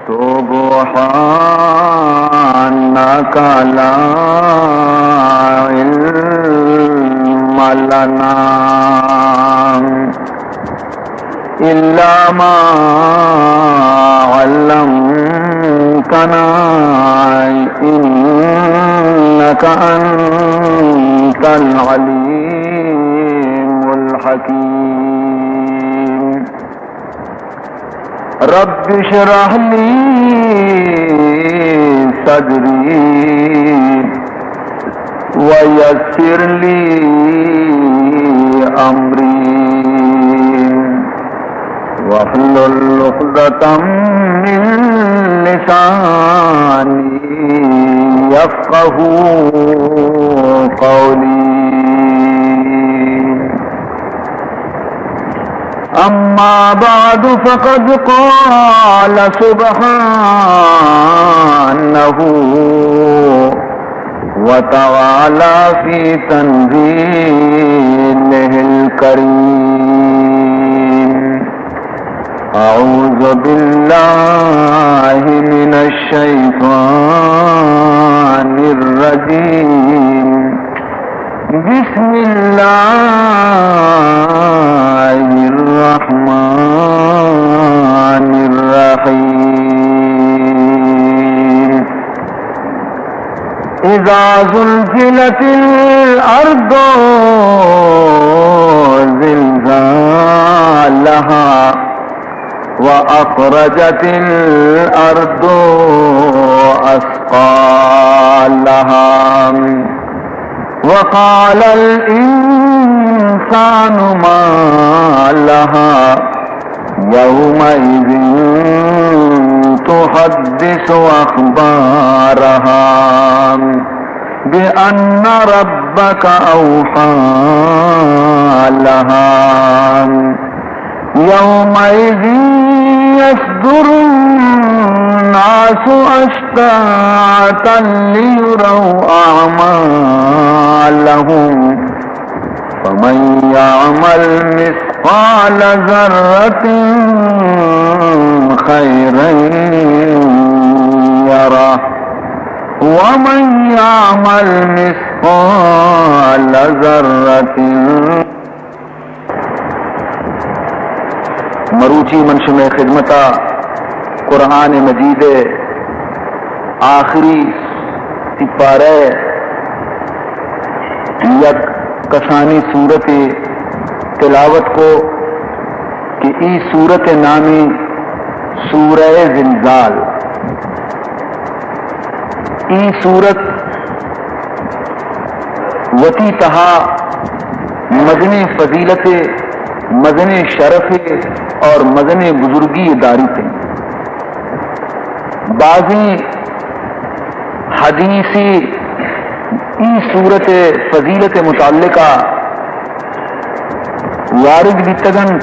سبحانك لا علم لنا إلا ما علمتنا إنك أنت العليم الحكيم. رب اشرح لي صدري ويسر لي أمري واحلل عقدة من لساني يفقهوا قولي. أما بعد، فقد قال سبحانه وتعالى في تنزيله الكريم: أعوذ بالله من الشيطان الرجيم. بسم الله الرحمن الرحيم. إذا زلزلت الأرض زلزالها وأخرجت الأرض أثقالها وقال الإنسان ما لها يومئذ تحدث أخبارها بأن ربك أوحى لها. يومئذ يصدر الناس أشتاتا ليروا أعمالهم، فمن يعمل مثقال ذرة خيرا يره، ومن يعمل مثقال ذرة مروچی من شمئے خدمتا قرآن مجید ءِ آخری سپارہ ءِ یک کسانی سورتے تلاوت کو کہ ای سورت ءِ نامی سورہ زلزال۔ ای سورت وتی تہا مزنیں فضیلت، مزنیں شرف اور مزنیں بزرگی داریت۔ بازیں حدیثی ای سورت فضیلت متعلقہ وارد بیتگ انت،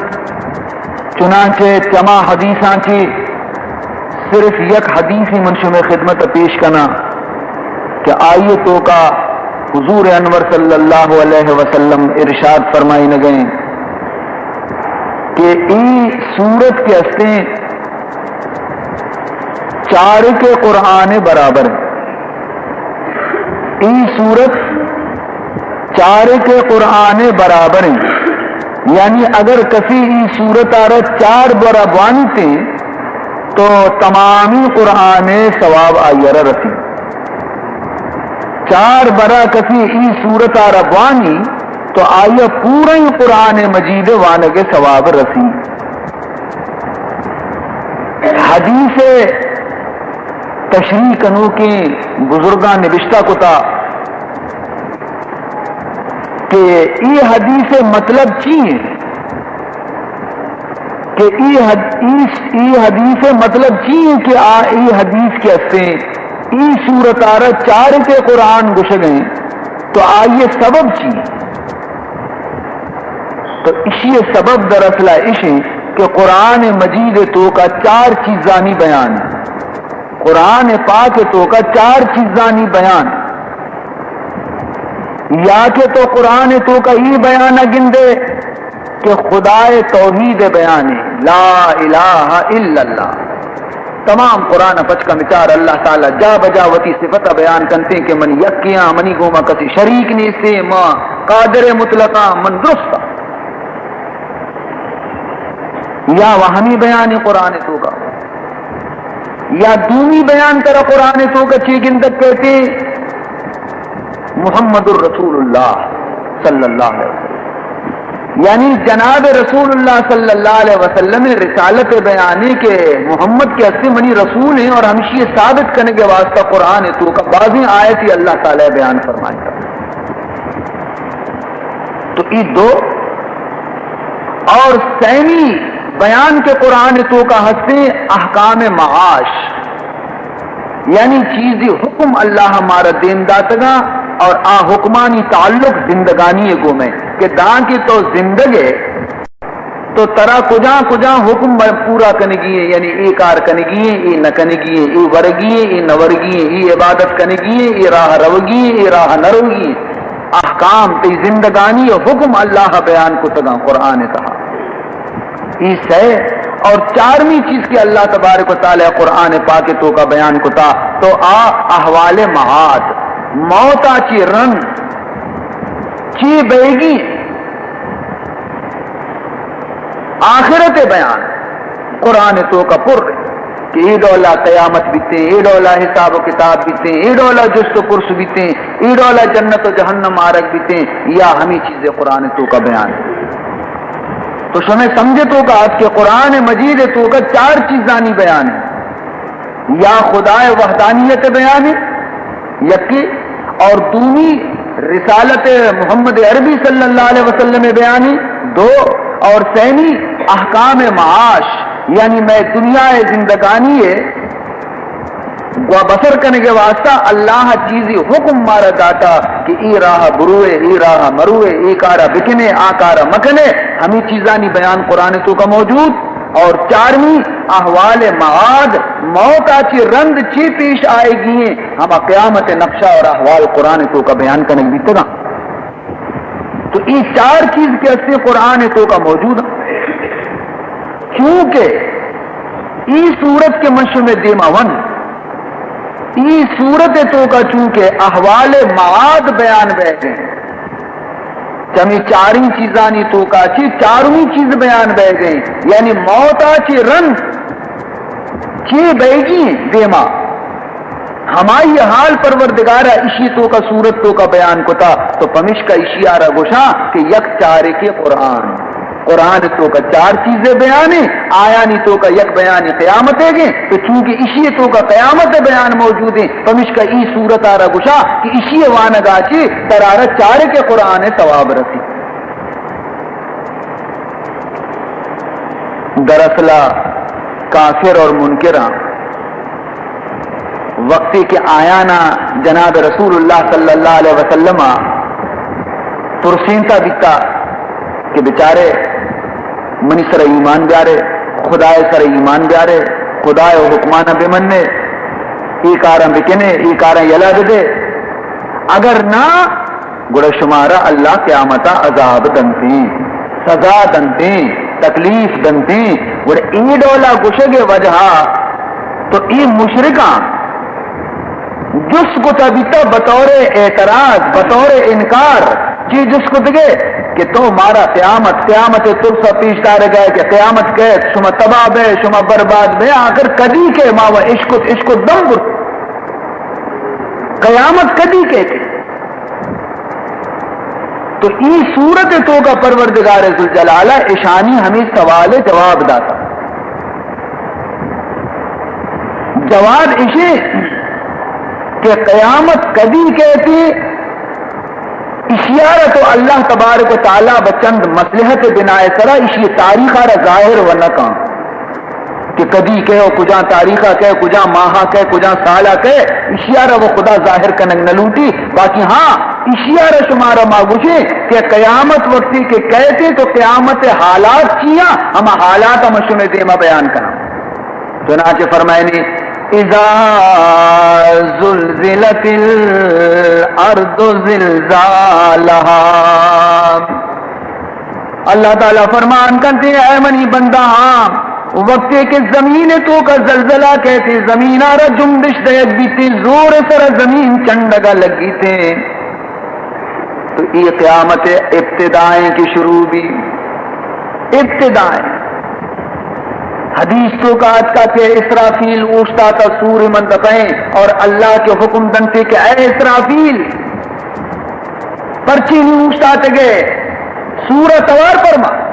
چنانچہ چما حدیثاں چی صرف یک حدیثی من شمئے خدمت پیش کناں کہ آئی توکا حضور انور صلی اللہ علیہ وسلم ارشاد فرمائینگ ءَ انت کہ ای سورت کہ استیں چارک قرآن برابر انت۔ ای سورت چارک قرآن برابر انت، یعنی اگر کسی ای سورت آرا چار برا بوانیتے تو تمامی قرآن ثواب آئی را رسی۔ چار برا کسی ای سورت آرا بوانی تو آئی پورا قرآن مجید وانگ ثواب رسی۔ حدیث تشریح کنوکیں بزرگاں نبشتہ کتا کہ ای حدیث مطلب چی ہے؟ کہ ای حد-، ای، ای حدیث مطلب چی ہے کہ آ ای حدیث کے استیں، ای سورت آرا چارک قرآن گشگ ءَ انت، تو آئی سبب چی؟ تو اشی سبب دراصل اش انت کہ قرآن مجید توکا چار چیزانی بیان انت۔ قرآن پاک توکا چار چیزانی بیان، یا کہ تو قرآن توکا ای بیان گندے کہ خدائے توحید بیان، لا الہ الا اللہ، تمام قرآن ءَ پچ کن بچار، اللہ تعالیٰ جا بجا وتی صفت ءَ بیان کنتیں کہ من یکے آں، منی گوما کسی شریک نیستیں، ما قادر مطلق آں، من درست آں۔ یا وہ ہمیں بیان قرآن توکا، یا دومی بیان ترا قرآن توکا چی گندگ کئیت؟ محمد الرسول اللہ صلی اللہ علیہ وسلم، یعنی جناب رسول اللہ صلی اللہ علیہ وسلم رسالت بیانی کہ محمد کہ ہستی منی رسول ہیں اور ہمشی ثابت کرنے کے واسطہ قرآن توکا بازیں آیتی اللہ تعالیٰ بیان فرمائے۔ تو ای دو، اور سیمی بیان کے قرآن توکا ہستی احکام معاش، یعنی چیزی حکم اللہ مارا دیم داتگا اور آ حکمانی تعلق زندگانی گوما کہ داں کہ تو زندگ ئے تو ترا کجا کجا حکم پورا کنگی ہیں، یعنی اے کار کنگی ہیں، اے نہ کنگی ہیں، اے ورگی ہیں، اے نہ ورگی ہیں، اے عبادت کنگی ہیں، اے راہ روگی ہیں، اے راہ نہ روگی ہیں۔ احکام تئی زندگانی حکم اللہ بیان کتگاں قرآن تہا۔ ای سئے۔ اور چارمی چیز کہ اللہ تبارک و تعالیٰ قرآن پاک توکا بیان کتا تو آ احوال معاد، موتا چی رند چی بیگی، آخرت بیان قرآن توکا پر کہ اے ڈولا قیامت بیتیں، اے ڈولا حساب و کتاب بیتیں، اے ڈولا جست و پرس بیتیں، اے ڈولا جنت و جہنم آرگ بیتیں، یا ہمیں چیزیں قرآن توکا بیان۔ تو شمے سمجھ توکا ات کہ قرآن مجید توکا چار چیزانی بیان ہے۔ یا خدائے وحدانیت بیان ہے، یکی، اور دومی رسالت محمد عربی صلی اللہ علیہ وسلم بیان ہے، دو، اور سیمی احکام معاش، یعنی میں دنیا زندگانی ہے گوا بسر کنگے واسطہ اللہ چیزی حکم مارا داتا کہ ای راہ بروے، ای راہ مروے، ای کارا بکنے، آ کارا مکنے، ہمیں چیزانی بیان قرآن توکا موجود۔ اور چارمی احوال معاد، موتا چی رند چی پیش آئے گی ہیں، ہما قیامت نقشہ اور احوال قرآن توکا بیان کنگ بیتگا۔ تو ای چار چیز کہ ہستے قرآن توکا موجود ہیں۔ چونکہ ای صورت کے من شمے دیما ون، ای صورت توکا چونکہ احوال معاد بیان بہ گئے، چمی چاریں چیزانی توکا چی چارمی چیز بیان بہ گئے، یعنی موتا چی رند چی بیگی دیما، ہمائی حال پروردگارا اشی توکا صورت توکا بیان کتا، تو پمشکا اشی آرا گوشا کہ یک چارے کے قرآن۔ قرآن توکا چار چیزیں بیان ہیں، آیانی توکا یک بیان قیامت ہے گے، تو چونکہ اشی توکا قیامت بیان موجود ہیں، پمشکا ای صورت آرا گوشا کہ اشی وانگا چی ترارا چارے کے قرآن ثواب رسی۔ دراصل کافر اور منکراں وقتی کہ آیانا جناب رسول اللہ صلی اللہ علیہ وسلم پرسینتا بیتا کہ بچارے منی سر ایمان بیارے، خدائے سر ایمان بیارے، خدائے حکمانا بمنے، ای کاراں بکنے، ای کاراں یلا بدے، اگر نہ گڑا شمارا اللہ قیامتا عذاب دنتیں، سزا دنتیں، تکلیف دنتیں۔ گڑا اے ڈولا گشگ وجہا تو اے مشرکاں جست کتا بیتا بطور اعتراض، بطور انکار۔ چی جست کتگے کہ تو مارا قیامت، قیامت ترسا پیش دارگا کہ قیامت کئیت، شما تباہ بے، شما برباد بے، آخر کدی کہ ما و اشکت، اشکت دم برت۔ قیامت کدی کئیت؟ تو ای صورت توکا پروردگار ذوالجلال اشانی ہمیں سوال جواب داتا۔ جواب اشی کہ قیامت کدی کئیت، اشیارا تو اللہ تبارک و تعالی بچند مصلحت بنائے سرا اشی تاریخ را ظاہر و نکان۔ کہ کدی کئے و کجا تاریخا کئے، کجا ماہا کئے، کجا سالا کئے، اشیارا و خدا ظاہر کنگ نہ لوٹی۔ باقی ہاں، اشیارا شمارا ما گوشیں کہ قیامت وقتی کہ کئیت تو قیامت حالات چیاں، ہما حالات ہم شمے دیما بیان کناں۔ چنانچہ فرمائنی، اذا زلزلت الارض زلزالها۔ اللہ تعالی فرمان کنتے، اے منی بندہ، ہاں، وقتے کہ زمین توکا زلزلہ کئیت، زمین ءَ را جنبش دئیگ بیت، زور سرا زمین چنڈگا لگیت، تو اے قیامت ابتدائیں کہ شروع بی، ابتدائیں۔ حدیث توکا آتکا کہ اسرافیل اوشتاتا سور مندپیں اور اللہ کہ حکم دنتے کہ اے اسرافیل، پرچی نی اوشتاتگے، سورا توار فرما۔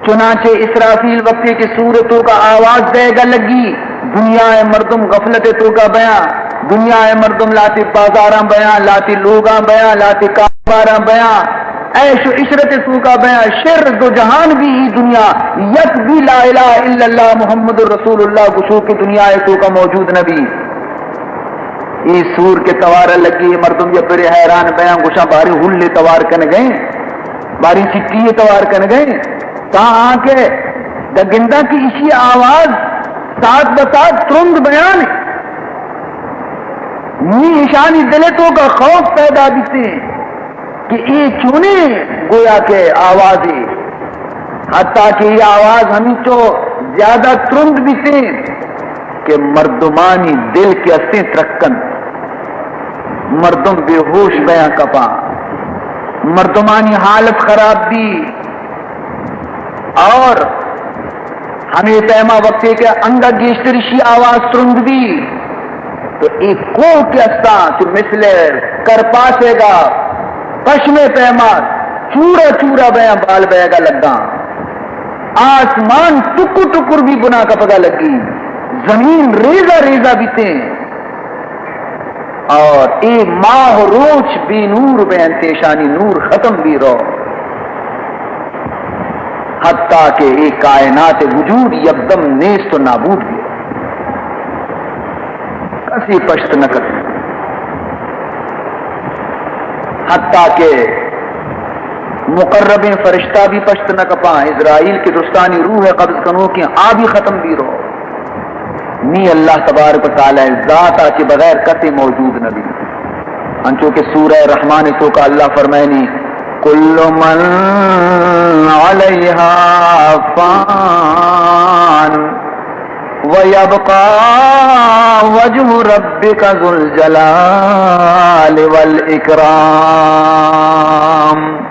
چنانچہ اسرافیل وقتے کہ سور توکا آواز دئیگا لگی، دنیا ءِ مردم غفلت توکا بیاں، دنیا ءِ مردم لاتی بازاراں بیاں، لاتی لوگاں بیاں، لاتی کاروباراں بیاں، عیش و عشرت توکا بیاں، شر دو جہان بی اے دنیا، یک بی لا الہ الا اللہ محمد رسول اللہ گشوک دنیا ءِ توکا موجود نبی۔ اے سور کہ توارا لگی، مردم یک برے حیران بیاں، گوشاں باریں ہلے توار کنگئیں، باریں چٹی توار کنگئیں، تاں آ کہ دا گنداں کہ ایشی آواز ساعت بہ ساعت ترند بیان۔ نی ایشانی دل توکا خوف پیدا بیتے۔ کہ اے چونیں گویا کہ آوازے، حتیٰ کہ اے آواز ہمینچو زیادہ ترند بیتیں کہ مردمانی دل کہ استیں ترکنت، مردم بے ہوش بیاں کپاں، مردمانی حالت خراب بی۔ اور ہمے پیما وقتے کہ انگا گیشتر اشی آواز ترند بی، تو اے کوہ کہ استاں، چو مثل کرپاسے گا پشمے پیما چورا چورا بیاں، بال بیگا لگاں۔ آسمان ٹکر ٹکر بی، بنا کپگا لگی، زمین ریزہ ریزہ بیتیں۔ اور اے ماہ و روچ بے نور بینت، ایشانی نور ختم بی رو، حتیٰ کہ اے کائنات وجود یکدم نیست و نابود بی، کسی پشت نہ کپی، حتیٰ کہ مقربیں فرشتہ بی پشت نہ کپاں، عزرائیل کہ درستانی روح قبض کنوکیں آ بی ختم بی رو۔ نی اللہ تبارک و تعالی ذات ءَ چہ بغیر کسے موجود نہ بیت۔ انچو کہ سورہ رحمان توکا اللہ فرمائنی، کل من علیہا فان ویبقی وجہ ربک ذو الجلال والاکرام۔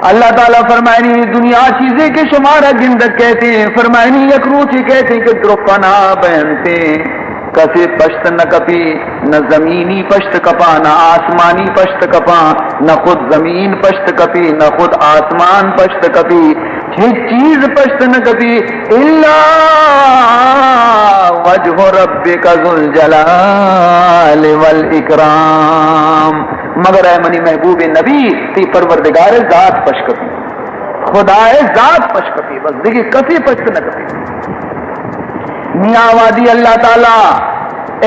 اللہ تعالی فرمائنی، دنیا چیزے کہ شمارا گندگ کئیت، فرمائنی یک روچے کئیت کہ درو فنا بینت، کسے پشت نہ کپی، نہ زمینی پشت کپا، نہ آسمانی پشت کپا، نہ خود زمین پشت کپی، نہ خود آسمان پشت کپی، ہچ چیز پشت نہ کپی، الا وجہ ربک ذو الجلال والاکرام۔ مگر اے منی محبوب نبی، تئی پروردگار ذات پشت کپی، خدائے ذات پشت کپی، بس دگہ کسے پشت نہ کپی۔ نی آ وہدی اللہ تعالی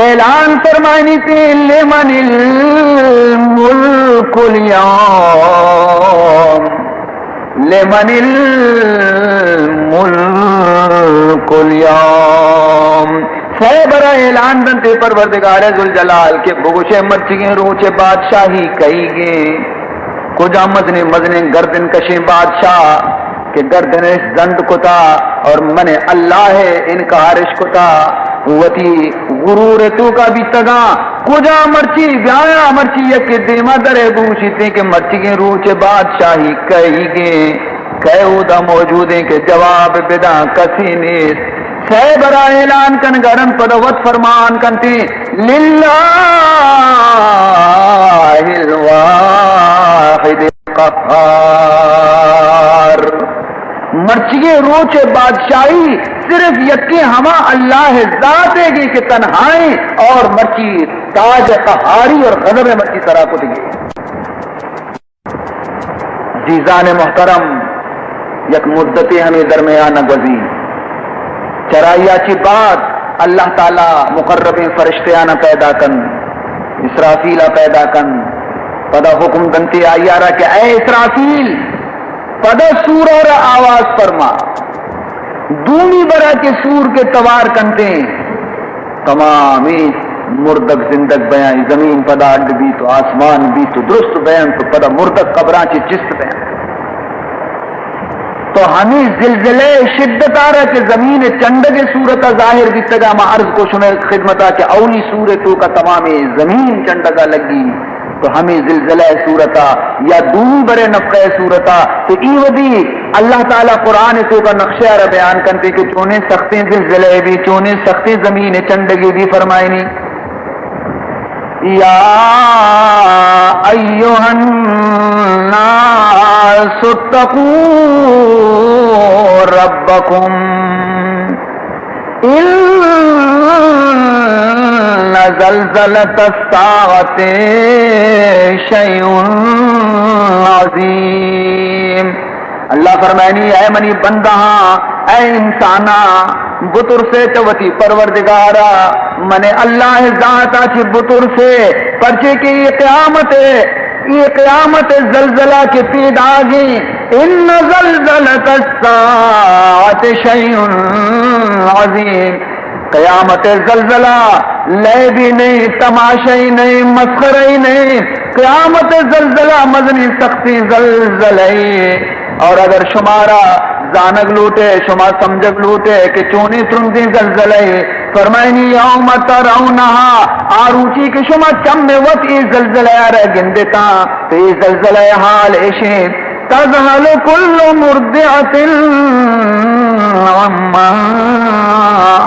اعلان فرمائنی تے، لمن الملک الیوم، لمن الملک الیوم۔ سئے برا اعلان دنت پروردگار ذوالجلال کہ بگوشے مرچیگیں روچ بادشاہی کئیگیں۔ کجا مزنیں مزنیں گردن کشیں بادشاہ کہ گردنش زند کتا اور من اللہ انکارش کتا، وتی غرور توکا بیتگاں۔ کجا مرچی بیایاں، مرچی یک دیما درے بوشیتیں کہ مرچیگیں روچ بادشاہی کئیگیں، کئے اودا موجودیں کہ جواب بداں، کسی نیست۔ سئے برا اعلان کنگا رند، پدا وت فرمان کنتیں، للہ الواحد القہار۔ مرچیگیں روچ بادشاہی صرف یکیں ہما اللہ ذاتے گی کہ تنہائیں اور مرچی تاج قہاری اور غضب مرچی سرا کتگی۔ عزیزان محترم، یک مدتے ہمے درمیان گوزی، چرائی ءَ چہ بعد اللہ تعالی مقربیں فرشتیانا پیدا کن، اسرافیلا پیدا کن، پدا حکم دنتے آئی ءَ را کہ اے اسرافیل، پدا سور ءَ را آواز فرما۔ دومی برا کہ سور کہ توار کنتیں، تمامیں مردگ زندگ بیاں، زمین پدا اڈ بیت و آسمان بیت و درست بیاں، تو پدا مردگ قبراں چہ چست بیاں۔ تو ہمے زلزلہ شدت آ را کہ زمین چنڈگ صورت ظاہر بیتگا، ما عرض کو شمے خدمتا کہ اولی سور توکا تمام زمین چنڈگا لگی۔ تو ہمے زلزلہ صورتا یا دومی برے نفخہ صورتا، تو ای ودی اللہ تعالی قرآن توکا نقشہ را بیان کنتے کہ چونیں سختیں زلزلہ بھی، چونیں سختیں زمین چنڈگی بھی فرمائنی۔ يا أيها الناس اتقوا ربكم إن زلزلة الساعة شيء عظيم۔ اللہ فرمائنی، اے منی بندہاں، اے انساناں، بترسے چہ وتی پروردگارا، من اللہ ذاتا چہ بترسے، پرچے کہ اے قیامت، اے قیامت زلزلہ کہ پیداگیں، ان زلزلۃ الساعۃ شیء عظیم۔ قیامت زلزلہ لعبی نہیں، تماشائی نہیں، مسخرہی نہیں۔ قیامت زلزلہ مزنی سختی زلزلہ۔ اور اگر شمارا زانگ لوٹے، شما سمجھگ لوٹے کہ چونی ترندی زلزلہ، فرمائنی، یوم ترونہا، آ روچی کہ شما چم وت ای زلزلہ را گندتا، تو ای زلزلہ حال اشیں، تذهل كل مرضعة عما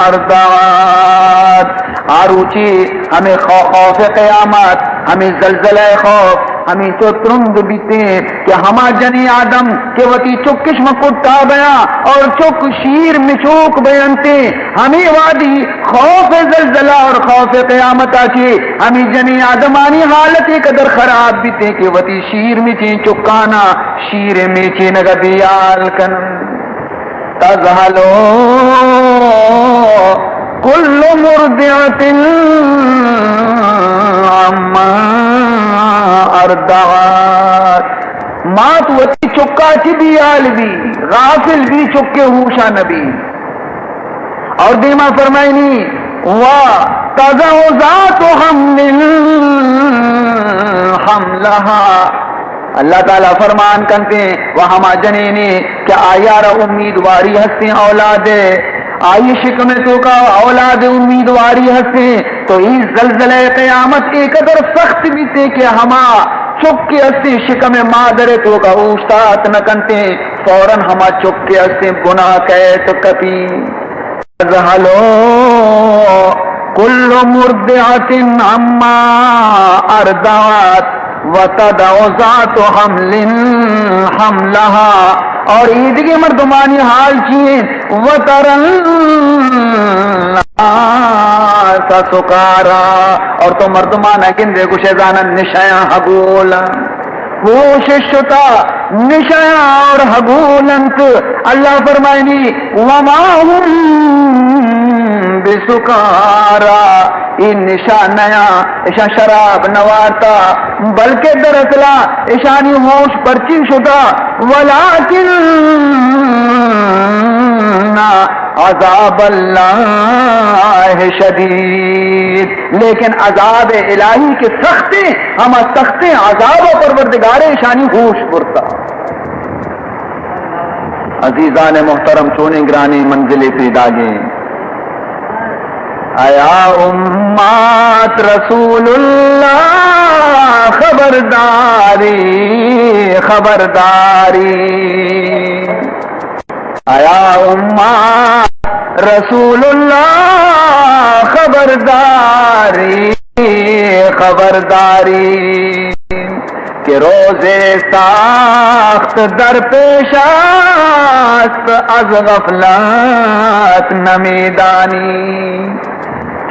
أرضعت۔ آ روچی ہمے خو-، خوف قیامت، ہمے زلزلہ خوف، ہمے تو ترند بیتے کہ ہما جنی آدم کہ وتی چکش مکٹا بیاں اور چک شیر مچوک بیانتے، ہمے وادی خوف زلزلہ اور خوف قیامت آچی ہمے جنی آدمانی حالت قدر خراب بیتے کہ وتی شیر مچیں چکانا شیر میچینگ ء بیال کن۔ تذهل كل مرضعة عما أرضعت۔ مات وتی چکا چی بیال بی، غافل بی، چکے ہوشا نبی۔ اور دیما فرمائنی، وتضع ذات حمل حملها۔ اللہ تعالی فرمان کنتے، و ہما جنینے کہ آیارا امیدواری ہستیں اولادے، آئی شکم توکا اولاد امیدواری ہستیں، تو ای زلزلہ قیامت اے قدر سخت بیتے کہ ہما چک کہ ہستیں شکم مادر توکا اوشتات نہ کنتے، فوراً ہما چک کہ ہستیں بنا کئیت کپی۔ تذهل كل مرضعة عما أرضعت وتضع ذات حمل حملها۔ اور ایدگی مردمانی حال چی؟ وترى الناس سكارى۔ اور تو مردمان گندے گوشے زانن نشیاں ہگول۔ ہوش شتا، نشہ اور ہگول انت۔ اللہ فرمائنی، وما هم بسكارى، اے نشہ نیا، اشاں شراب نوارتا، بلکہ دراصلا اشانی ہوش پرچی شتا، ولكن عذاب الله شديد، لیکن عذاب الہی کہ سختیں، ہما سختیں عذاب پروردگار اشانی ہوش برتا۔ عزیزان محترم، چونیں گرانیں منزلے پیداگیں۔ ایا امت رسول اللہ خبرداری، خبرداری۔ ایا امت رسول اللہ خبرداری، خبرداری، کہ روز سخت در پیش است از غفلت نمی‌دانی۔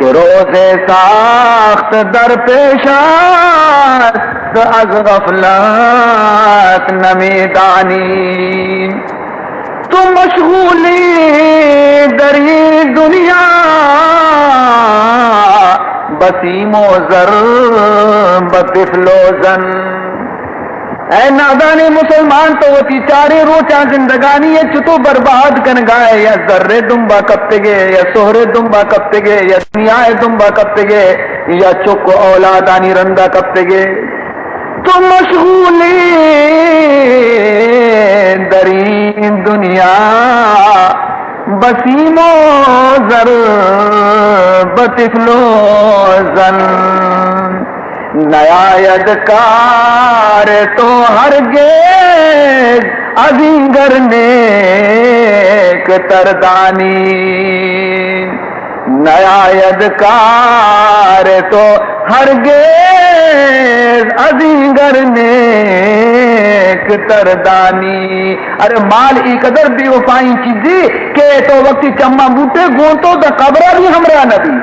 که روز سخت در پیش است، از غفلت نمی‌دانی. تو مشغولی در این دنیا، به سیم و زر، به طفل و زن. اے نادانیں مسلمان، تو وتی چاریں روچاں زندگانی ء چتو برباد کنگا ئے؟ یا زر ء دمبا کپتگے، یا سہر ء دمبا کپتگے، یا دنیا ء دمبا کپتگے، یا چک و اولادانی رندا کپتگے؟ تو مشغولی در این دنیا، بسیم و ضرب طفل و زن، نیاید کار تو هرگز از این گر نیک تردانی. نیاید کار تو هرگز از این گر نیک تردانی. ارے مال ای قدر بے وفائیں چیزے کہ تو وقتی چماں بوٹے گوں تو داں قبرا بھی ہمراہ نہ بی.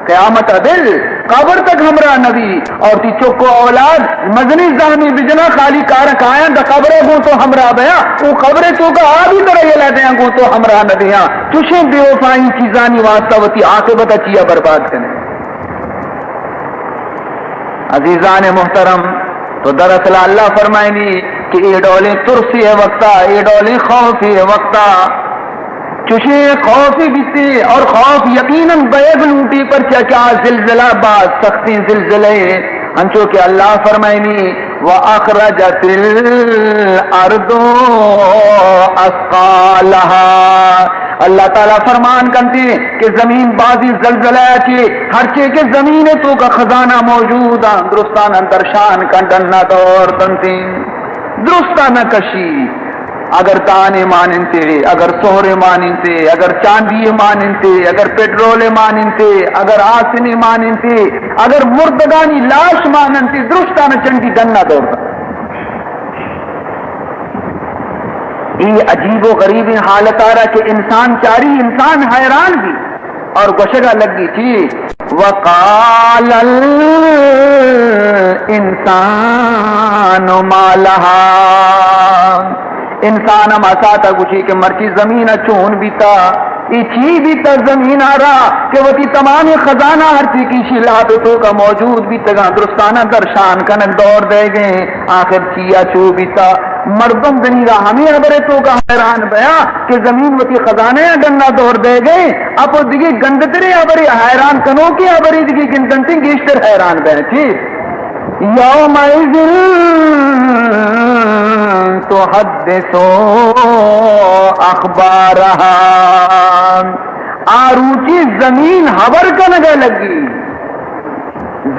قیامت ء دل قبر تک ہمراہ نہ بی. اور تی چک و اولاد مزنیں زہمے بجنا، خالی کار کایاں داں قبر ء گوں تو ہمراہ بیاں، او قبر ء توکا آ بھی ترا یلہ دیاں گوں تو ہمراہ نہ دیاں. چوشیں بے وفائیں چیزانی واسطہ وتی عاقبت ء چیا برباد کنے؟ عزیزان محترم، تو دراصل اللہ فرمائنی کہ اے ڈولیں ترسے وقتا، اے ڈولیں خوفے وقتا، چوشیں خوفے بیتے اور خوف یقیناً بیگ لوٹی، پرچا کہ آ زلزلہ باز سختیں زلزلہ ہے. انچو کہ اللہ فرمائنی، وَأَخْرَجَتِ الْأَرْضُ أَثْقَالَهَا. اللہ تعالی فرمان کنتے کہ زمین بازی زلزلہ چی، ہرچے کہ زمین توکا خزانہ موجود آں، درستانا درشان کن، ڈنا دور دنتے، درستانا کشی. اگر دانے مان انتے، اگر سہرے مان انتے، اگر چاندی مان انتے، اگر پٹرول مان انتے، اگر آسنے مان انتے، اگر مردگانی لاش مان انتے، درستانا چنڈی ڈنا دور دنتے. اے عجیب و غریبیں حالت آ را کہ انسان چاری، انسان حیران بی اور گوشگا لگی چی؟ وقال الانسان ما لها. انسان ہم اساتا گوشی کہ مرچی زمین چون بیتا، اے چی بیتا زمین آ را کہ وتی تمام خزانہ ہر چی کہ ایشی لاپ توکا موجود بیتگاں، درستانا درشان کنن دور دے گئے. آخر چیا چو بیتا؟ مردم دنیگا ہمیں حبرے توکا حیران بیا کہ زمین وتی خزانہ ڈنا دور دے گئے. اپو دگی گندترے حبرے، حیران کنوکیں حبرے دگی گندنتے، گیشتر حیران بیا. چی؟ يَوْمَئِذٍ تُحَدِّثُ أَخْبَارَهَا. آ روچی زمین حبر کنگا لگی،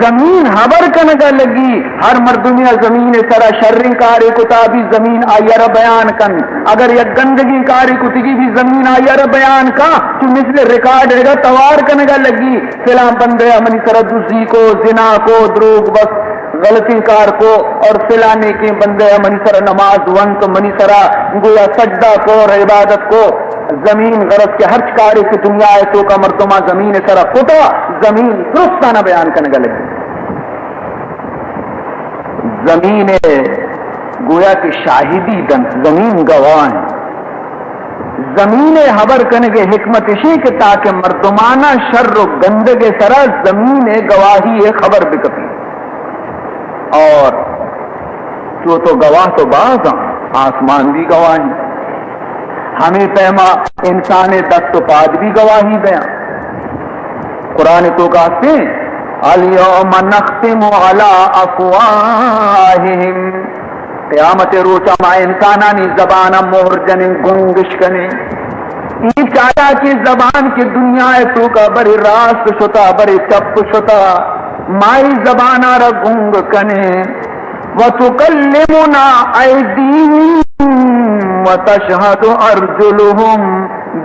زمین حبر کنگا لگی. ہر مردمیا زمین سرا شریں کارے کتا بی، زمین آئی را بیان کن. اگر یک گندگیں کارے کتگی بی، زمین آئی را بیان کا، تو مثل ریکارڈ رگا توار کنگا لگی. فلاں بندے ء منی سرا دزی کو، زنا کو، دروگ بست، غلطیں کار کو، اور فلاں نیکیں بندے ء منی سرا نماز ونت، منی سرا گویا سجدہ کو اور عبادت کو. زمین غرض کہ ہرچ کارے کہ دنیا ء توکا مردماں زمین ء سرا کتا، زمین درستانا بیان کنگا لگی. زمین ء گویا کہ شاہدی دنت، زمین گواہ انت. زمین ء حبر کنگ ء حکمت اشی کہ تاکہ مردماناں شر و گندگ ء سرا زمین ء گواہی ء خبر بکپی. اور چو تو گواہ تو باز آں، آسمان بھی گواہ انت. ہمے پیما انسان ء دست و پاد بھی گواہی دیاں. قرآن توکا ہستیں، اليوم نختم على أفواههم. قیامت روچا ما انسانانی زبانا مہر جنیں، گنگش کنیں. اے چالاکیں زبان کہ دنیا ء توکا برے راست شتا، برے چپ شتا، ما اے زبانا را گنگ کنیں. وتكلمنا أيديهم وتشهد أرجلهم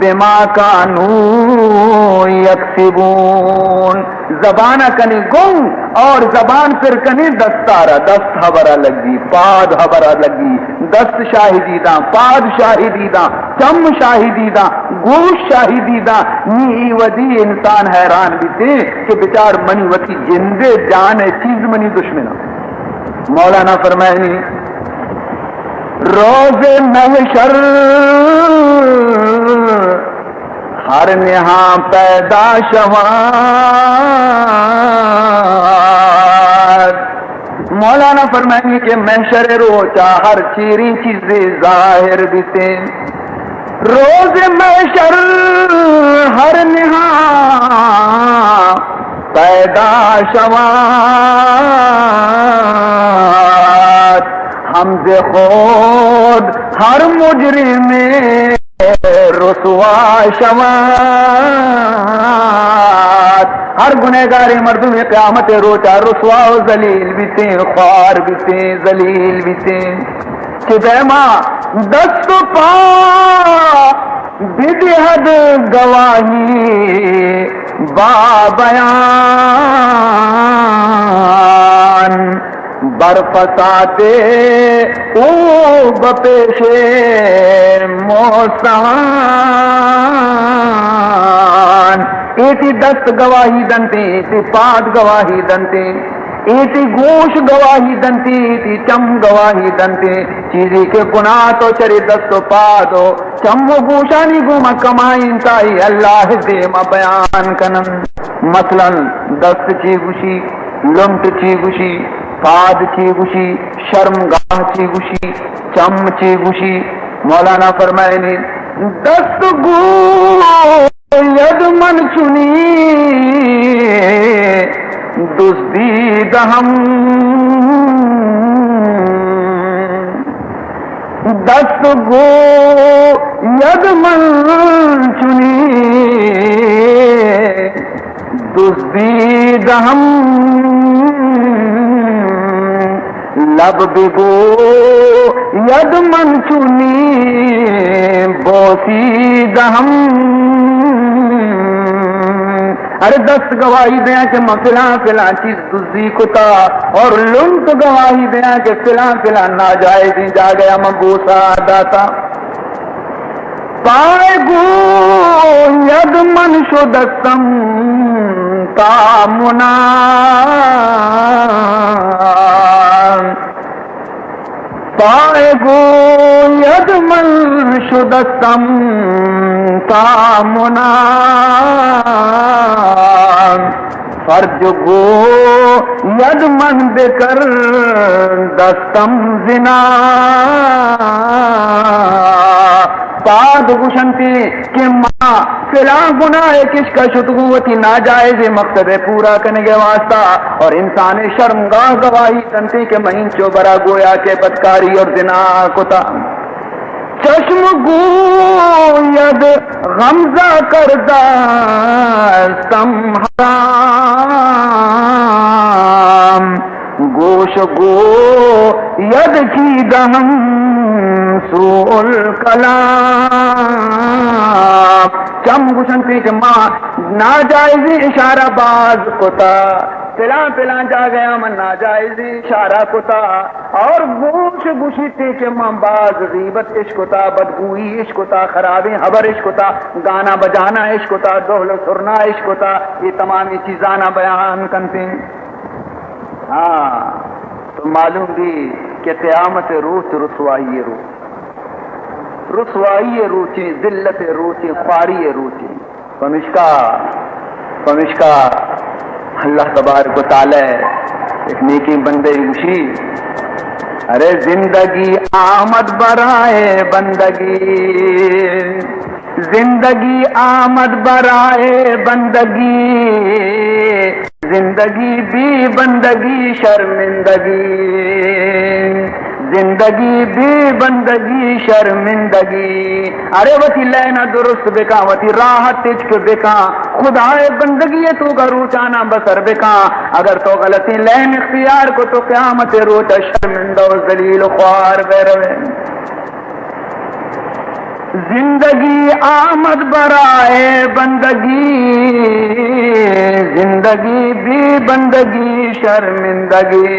بما كانوا يكسبون. زبان ء کنی گنگ اور زبان پر کنی دستارا، دست حبرا لگی، پاد حبرا لگی، دست شاہدی داں، پاد شاہدی داں، چم شاہدی داں، گوش شاہدی داں. نی ای ودی انسان حیران بیتے کہ بچار منی وتی جندے جان ء چیز منی دشمن. مولانا فرمائنی، روز محشر ہر نہاں پیدا شواد. مولانا فرمائنی کہ محشر روچا ہر چیریں چیزے ظاہر بیتے. روز محشر ہر نہاں پیدا شواد. ہم ز خود ہر مجرم رسوا شود۔ ہر گنہگاریں مردمے قیامت روچا رسوا و ذلیل بیتیں، خوار بیتیں، ذلیل بیتیں۔ چہ دیما دست و پا بدہد گواہی با بیان، بر فساد او بپیش مستعان۔ ایتی دست گواہی دنتیں، ایتی پاد گواہی دنتیں، ایتی گوش گواہی دنتیں، ایتی چم گواہی دنتیں۔ چیزے کہ گناہ تو چرے دست و پاد و چم و گوشانی گوما کمائینتا، اے اللہ دیما بیان کنن۔ مثلاً دست چی گوشی، لنٹ چی گوشی، پاد چی گوشی، شرمگاہ چی گوشی، چم چی گوشی۔ مولانا فرمائنی، دست گوید من چنی دزدیدہم۔ دست گوید من چنی دزدیدہم، لب بگوید من چنی بوسیدہم۔ ارے دست گواہی دیاں کہ من فلاں فلاں چیز دزی کتا، اور لنٹ گواہی دیاں کہ فلاں فلاں ناجائزیں جاگہ من بوسا داتا۔ پائے گوید من شدستم تا منا، پائے گوید من شدستم تا منا، فرج گوید من بکردستم زنا۔ پاد گوشنتی کہ ما فلاں گناہ ء کشکا شتگوں وتی ناجائز مقصد ء پورا کنگ ء واسطہ، اور انسان ء شرمگاہ گواہی دنتی کہ من انچو برا گویا کہ بدکاری اور زنا کتا۔ چشم گوید غمزہ کردستم حرام، گوش گوید چیدہم سوء الکلام۔ چم گوشنتی کہ ما ناجائزیں اشارہ باز کتا، پلاں پلاں جاگہاں من ناجائزیں اشارہ کتا، اور گوش گوشیتے کہ من باز غیبت اش کتا، بدگوئی اش کتا، خرابیں حبر اش کتا، گانا بجانا اش کتا، دہل و سرنا اش کتا، یہ تمامی چیزانا بیان کنتے ہیں۔ ہاں، تو معلوم بھی کہ قیامت روچ رسوائی روچ، رسوائی روچیں، ذلت روچیں، خواری روچیں۔ پمشکا، پمشکا اللہ تبارک و تعالی ایک نیکیں بندے گوشی، ارے زندگی آمد برائے بندگی، زندگی آمد برائے بندگی، زندگی بی بندگی شرمندگی، زندگی بی بندگی شرمندگی۔ ارے وتی لین ء درست بکاں، وتی راہ ء تچک بکاں، خدائے بندگی ء توکا روچاناں بسر بکاں۔ اگر تو غلطیں لین اختیار کو تو قیامت ء روچ ء شرمندہ و ذلیل و خوار بہ روے۔ زندگی آمد برائے بندگی، زندگی بی بندگی شرمندگی۔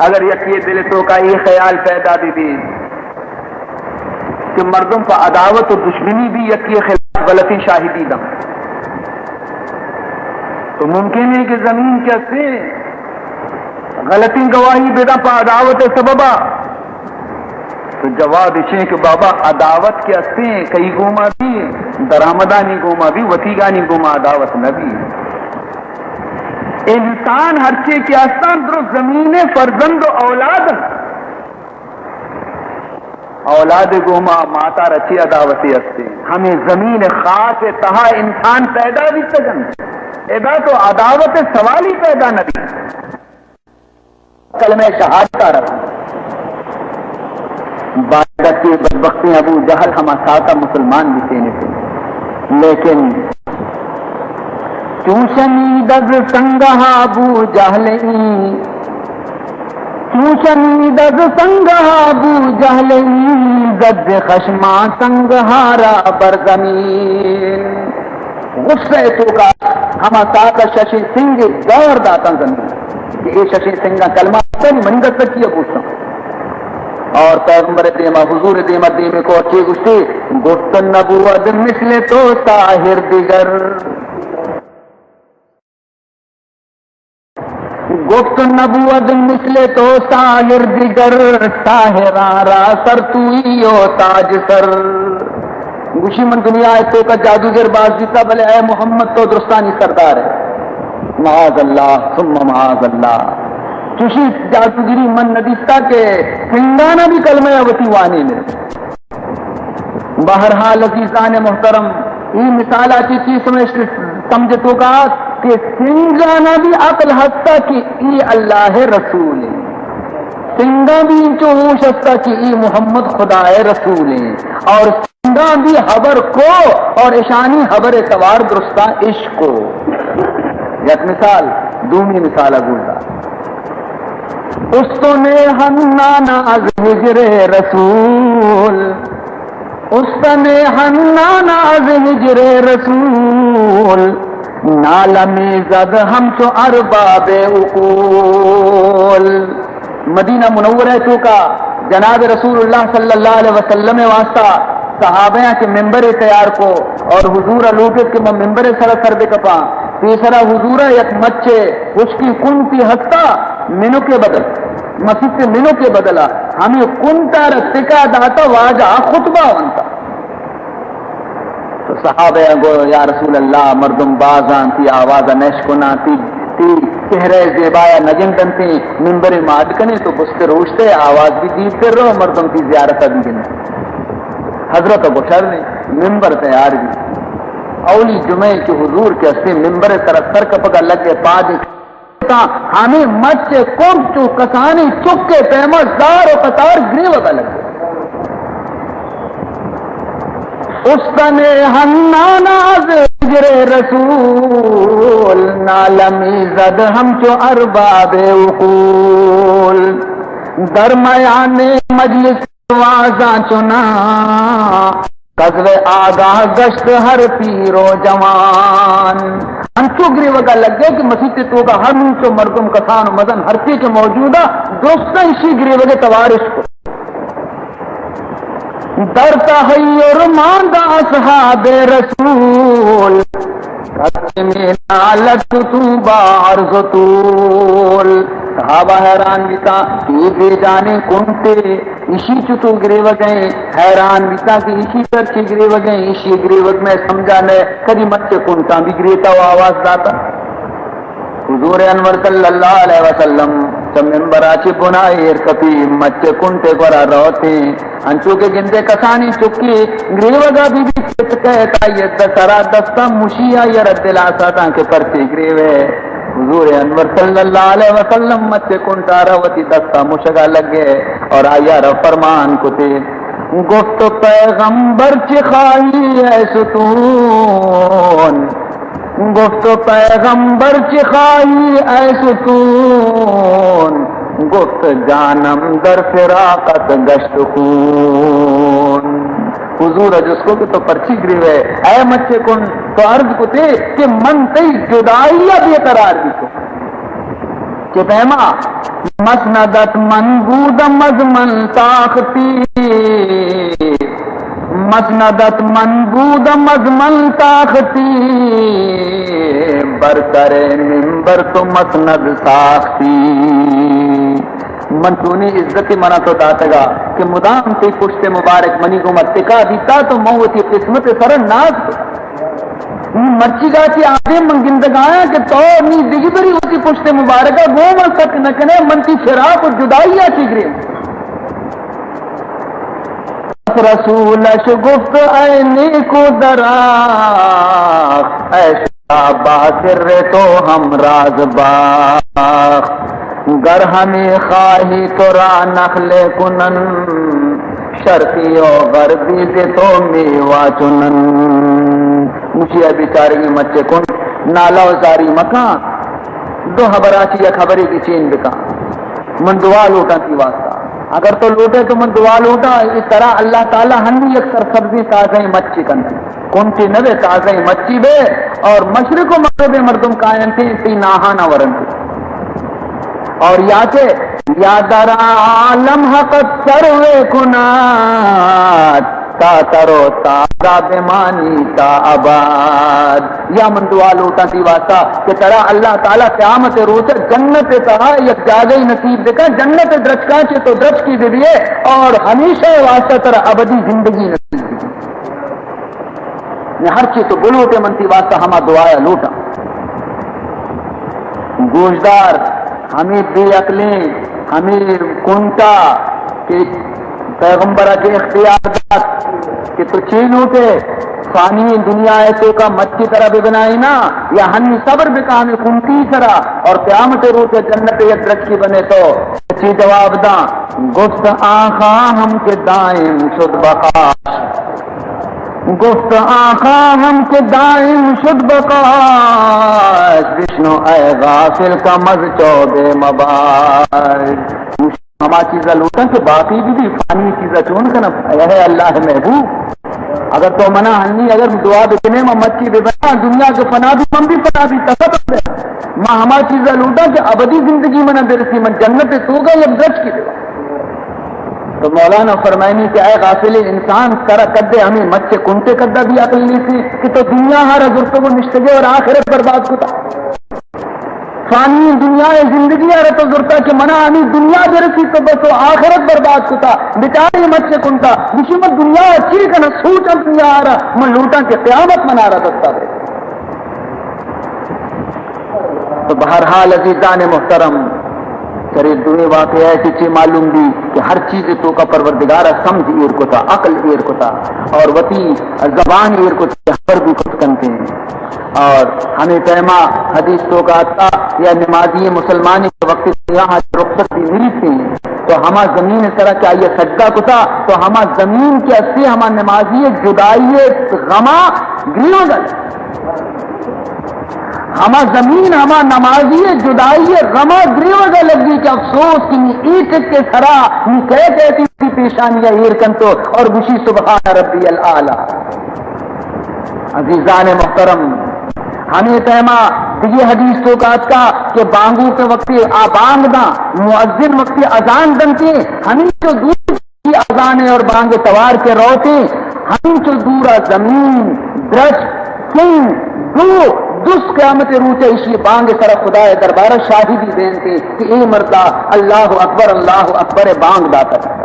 اگر یکی دل توکا یہ خیال پیدا بی بی کہ مردم پہ عداوت و دشمنی بی یکی خلاف غلطیں شاہدی دم، تو ممکن ہے کہ زمین کے سے غلطیں گواہی بداں پہ عداوت سببا۔ تو جواب اشیں کہ بابا، عداوت کہ استیں، کئی گوما بھی، درآمدانی گوما بھی، وتیگانی گوما عداوت نہ بھی۔ انسان ہرچے کہ استان درست زمین فرزند و اولاد، اولاد گوما ماتا رچی عداوتی استیں۔ ہمیں زمین خاص تہا انسان پیدا بھی سکن، ادا تو عداوت سوالی پیدا نہ بھی۔ کلمہ شہادت آ رہا۔ باید ات کہ بدبختیں ابو جہل ہما ساعتا مسلمان بیتینتیں۔ لیکن چوشنی دز سنگہ ابو جہل ایں، چوشنی دز سنگہ ابو جہل ایں، زد خشما سنگہا را بر زمین۔ غصہ ء توکا ہما ساعت ء ششیں سنگ ء دور داتاں زمین کہ اے ششیں سنگاں کلمہ اتاں، منی دست ء چیا بوتاں۔ اور پیغمبر دیما، حضور دیما دیم کو چے گوشتی؟ گفت نبود مثل تو ساحر دیگر۔ گفت نبود مثل تو ساحر دیگر، ساحراں را سر توئی و تاج سر۔ گوشی من دنیا ء توکا جادوگر باز دیتا، بلے اے محمد تو درستانی سردار ہے۔ معاذ اللہ ثم معاذ اللہ۔ چوشی جادوگری من ندیستا کہ سنگانا بھی کلمہ وتی وانے میں۔ بہرحال عزیزان محترم، اے مثال ء چہ چی سمجھ، سمجھ توکا کہ سنگانا بھی عقل ہستا کہ اے اللہ ء رسول ہیں، سنگاں بھی انچو ہوش ہستا کہ اے محمد خدا ء رسول ہیں، اور سنگاں بھی حبر کو اور اشانی حبر ء توار درستاں اشکو۔ یک مثال، دومی مثال ء گوش دار۔ استن حنان از ہجر رسول، استن حنان از ہجر رسول، نالمی زد ہمچو ارباب عقول۔ مدینہ منورہ توکا جناب رسول اللہ صلی اللہ علیہ وسلم واسطہ صحابیاں کہ ممبر تیار کو اور حضور لوٹت کہ من ممبر سر سر بکپاں، پیسرا حضور یک مچے خشکی کنتی ہستا، منو کے بدل، مسیت منو کے بدلا ہمیں کنتا را تکا داتا، واجہ خطبہ ونتا۔ تو صحابہ گو، یا رسول اللہ، مردم بازاں، تی آواز نش کناں، تی، تی چہرہ زیبایا نگندنتی، ممبر ما اڈ کنے تو بست روشتے، آواز بھی دیر تر رو، مردم تی زیارت بھی گندن۔ حضرت گو شر نے، ممبر تیار بھی۔ اولی جمعے کہ حضور کے ہستے ممبر سر سر کپگا لگے، پاد تاں ہمے مچ ء کرد چو کسانیں چک ء پیما زار و قطار گریوگ ء لگت۔ استن حنان از ہجر رسول، نالمی زد ہمچو ارباب عقول۔ در میان مجلس وازاں چناں کزو آگاہ گشت ہر پیر و جوان۔ انچو گریوگا لگے کہ مسیت توکا ہر انچو مردم کسان و مزن ہرچی کہ موجودا، درستاں اشی گریوگے توارش کو۔ در تحیر ماند اصحاب رسول، کس میں نالت تو با عرض و طول۔ صحابہ حیران بیتا کہ اے بے جانیں کنٹے ایشی چتو گریوگ ء، حیران بیتا کہ ایشی پرچی گریوگ ء، ایشی گریوگ میں سمجھا نہ، کدی مچ کنٹاں بھی گریتا و آواز داتا۔ حضور انور صلی اللہ علیہ وسلم چہ ممبر ء چہ بنا ایر کپی، مچ کنٹے گورا روتیں، انچو کہ گندے کسانی چکی گریوگا بی بی چت کہتا، یہ دسرا دستا مشیا یا رد دلاسا تاں کہ پرچی گریوے۔ حضور انور صلی اللہ علیہ وسلم مچ کنٹارا وتی دستا مشگا لگے اور آیا را فرمان کتے، گفت پیغمبر چی خواہی اے ستون، گفت پیغمبر چی خواہی اے ستون، گفت جانم در فراقت گشت خون۔ حضور ء جست کو کہ تو پرچی گریوے؟ اے مچے کن، تو عرض کتے کہ من تئی جدائی ء بے قرار بیتو۔ کہ پیما مسندت من بودم از من تاختی، مسندت من بودم از من تاختی، بر سر منبر تو مسند ساختی۔ من چونی عزت منا تو داتگا کہ مدام تئی پشت مبارک منی گوما تکا بیتا، تو من وتی قسمت سر ناز کو۔ نی مرچیگا چی آدم من گندگایاں کہ تو نی دگی بری وتی پشت مبارکا گوما سک نکنے، من تی فراق و جدائی آ چی گریم۔ پس رسولش گفت اے نیک و دراخت، اے با سر تو ہم راز باخت۔ گر ہمے خواہی تو را نخل کنن، شرقی و غربی دے تو میوا چنن۔ گوشی اے بیچارگی مچے کن، نالا و زاری مکان، دو حبرا چی یک حبرے گچین بکن۔ من دعا لوٹاں تی واسطہ۔ اگر تو لوٹے تو من دعا لوٹاں، اے ترا اللہ تعالی ہنی یک سرسبزیں تازہیں مچے کنتی۔ کنٹے نہ بے، تازہیں مچی بے، اور مشرق و مغرب مردم کاینتے تی ناہانا ورنتے۔ اور یا کہ یا در عالم حق سروے کنات، تا تر و تازہ بمانی تا ابد۔ یا من دعا لوٹاں تی واسطہ کہ ترا اللہ تعالی قیامت روچ جنت تہا یک جاگہی نصیب بکا، جنت درچکاں چے تو درچکی ببیے اور ہمیشہ واسطہ ترا ابدی زندگی نصیب بکا۔ نی ہرچی تو بلوٹے من تی واسطہ ہما دعایا لوٹاں۔ گوشدار، ہمے بے عقلیں، ہمے کنٹا کہ پیغمبرا کہ اختیار دات کہ تو چے لوٹے، فانی دنیا ءِ توکا مچی ترا ببنائینا، یا ہنی صبر بکا ہمے کنٹی سرا اور قیامت روچ جنت یک درچکی بنے تو چے جواب داں؟ گفت آن خواهم که دایم شد بقاش، گفت آن خواهم که دایم شد بقاش، بشنو ای غافل کم از چوبے مباش۔ ہما چیزا لوٹاں کہ باقی بہ بی، فانی چیزا چون کناں؟ اے اللہ محبوب، اگر تو منا ہنی اگر دعا بکنے، من مچی ببناں، دنیا کہ فنا بی، من بھی فنا بی، تصور دے۔ ما ہما چیزا لوٹاں کہ ابدی زندگی منا برسی، من جنت توکا یک درچکی بباں۔ تو مولانا فرمائنی کہ اے غافل انسان، ترا کدے ہمے مچ کنٹے کدا بھی عقل نیسی کہ تو دنیا ہارا زرتگ و نشتگے اور آخرت برباد کتا۔ فانی دنیا ءِ زندگی ءَ را تو زرتا کہ منا ہمے دنیا برسی تو بس و آخرت برباد کتا۔ بچارے مچ کنٹا، گوشی من دنیا ءَ چی کناں، سوچاں دنیا ءَ را، من لوٹاں کہ قیامت منا را دستا برے۔ تو بہرحال عزیزان محترم، چرے دوئیں واقعہ ءَ چی چی معلوم بی کہ ہر چیز توکا پروردگار ءَ سمجھ ایر کتا، عقل ایر کتا اور وتی زبان ایر کتا کہ ہر بھی کت کنتے ہیں۔ اور ہمے پیما حدیث توکا آتا یا نمازی مسلمانی وقت یہاں رخصت بھی ملتی، تو ہما زمین سرا کہ آئی سجدہ کتا، تو ہما زمین کہ استی ہما نمازی جدائی غما گریوگا لگی۔ ہما زمین ہما نمازی جدائی غما گریوگا لگی کہ افسوس کہ نی ایک کے سرا نی کہتے تھی پیشانی ایر کنتو اور گوشی سبحان ربی الاعلی۔ عزیزان محترم، ہمے پیما دیگه حدیث توکا آتکا کہ بانگو کے وقتی آ بانگ داں، مؤذن وقتی اذان دنتی، ہمیں تو دور کی اذان اور بانگ توار کے روتے، ہمیں تو دورا زمین، درچ، سنگ، دو، دس قیامت روچ ایشی بانگ سر خدا دربار شاہدی دینتے کہ اے مردا اللہ اکبر، اللہ اکبر بانگ داتا۔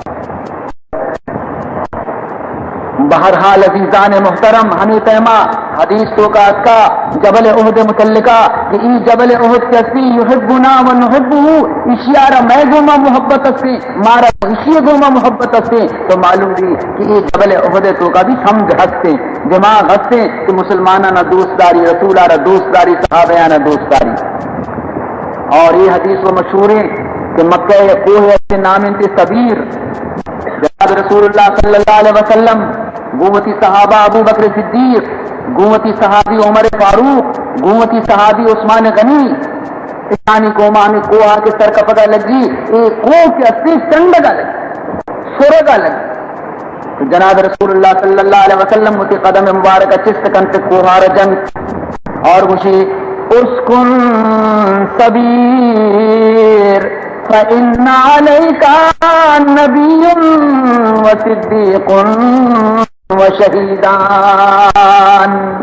بہرحال عزیزان محترم، ہمے پیما حدیث توکا اتکا جبل احد متعلقا کہ ای جبل احد کہ استی یحبنا و نحبہ، اشیارا مئے گوما محبت استی، مارا اشی گوما محبت استی، تو معلوم بی کہ ای جبل احد توکا بھی سمجھ ہستے، دماغ ہستے کہ مسلمانانا دوست داری، رسولا را دوست داری، صحابیانا دوست داری۔ اور یہ حدیث و مشہور ہے کہ مکہ یا کوہ ہے، نام انت سبیر، جناب رسول اللہ صلی اللہ علیہ وسلم گوں وتی صحابہ ابو بکر صدیق، گوں وتی صحابی عمر فاروق، گوں وتی صحابی عثمان غنی، ایشانی گوما ہمے کوہا کہ سر کپگا لگی، اے کوہ کہ استی چنڈگا لگی، سرگا لگی۔ تو جناب رسول اللہ صلی اللہ علیہ وسلم وتی قدم مبارک چست کنت کوہار جنت اور گوشی، اسکن سبیر فإن علیک نبی و صدیق و شہیدان۔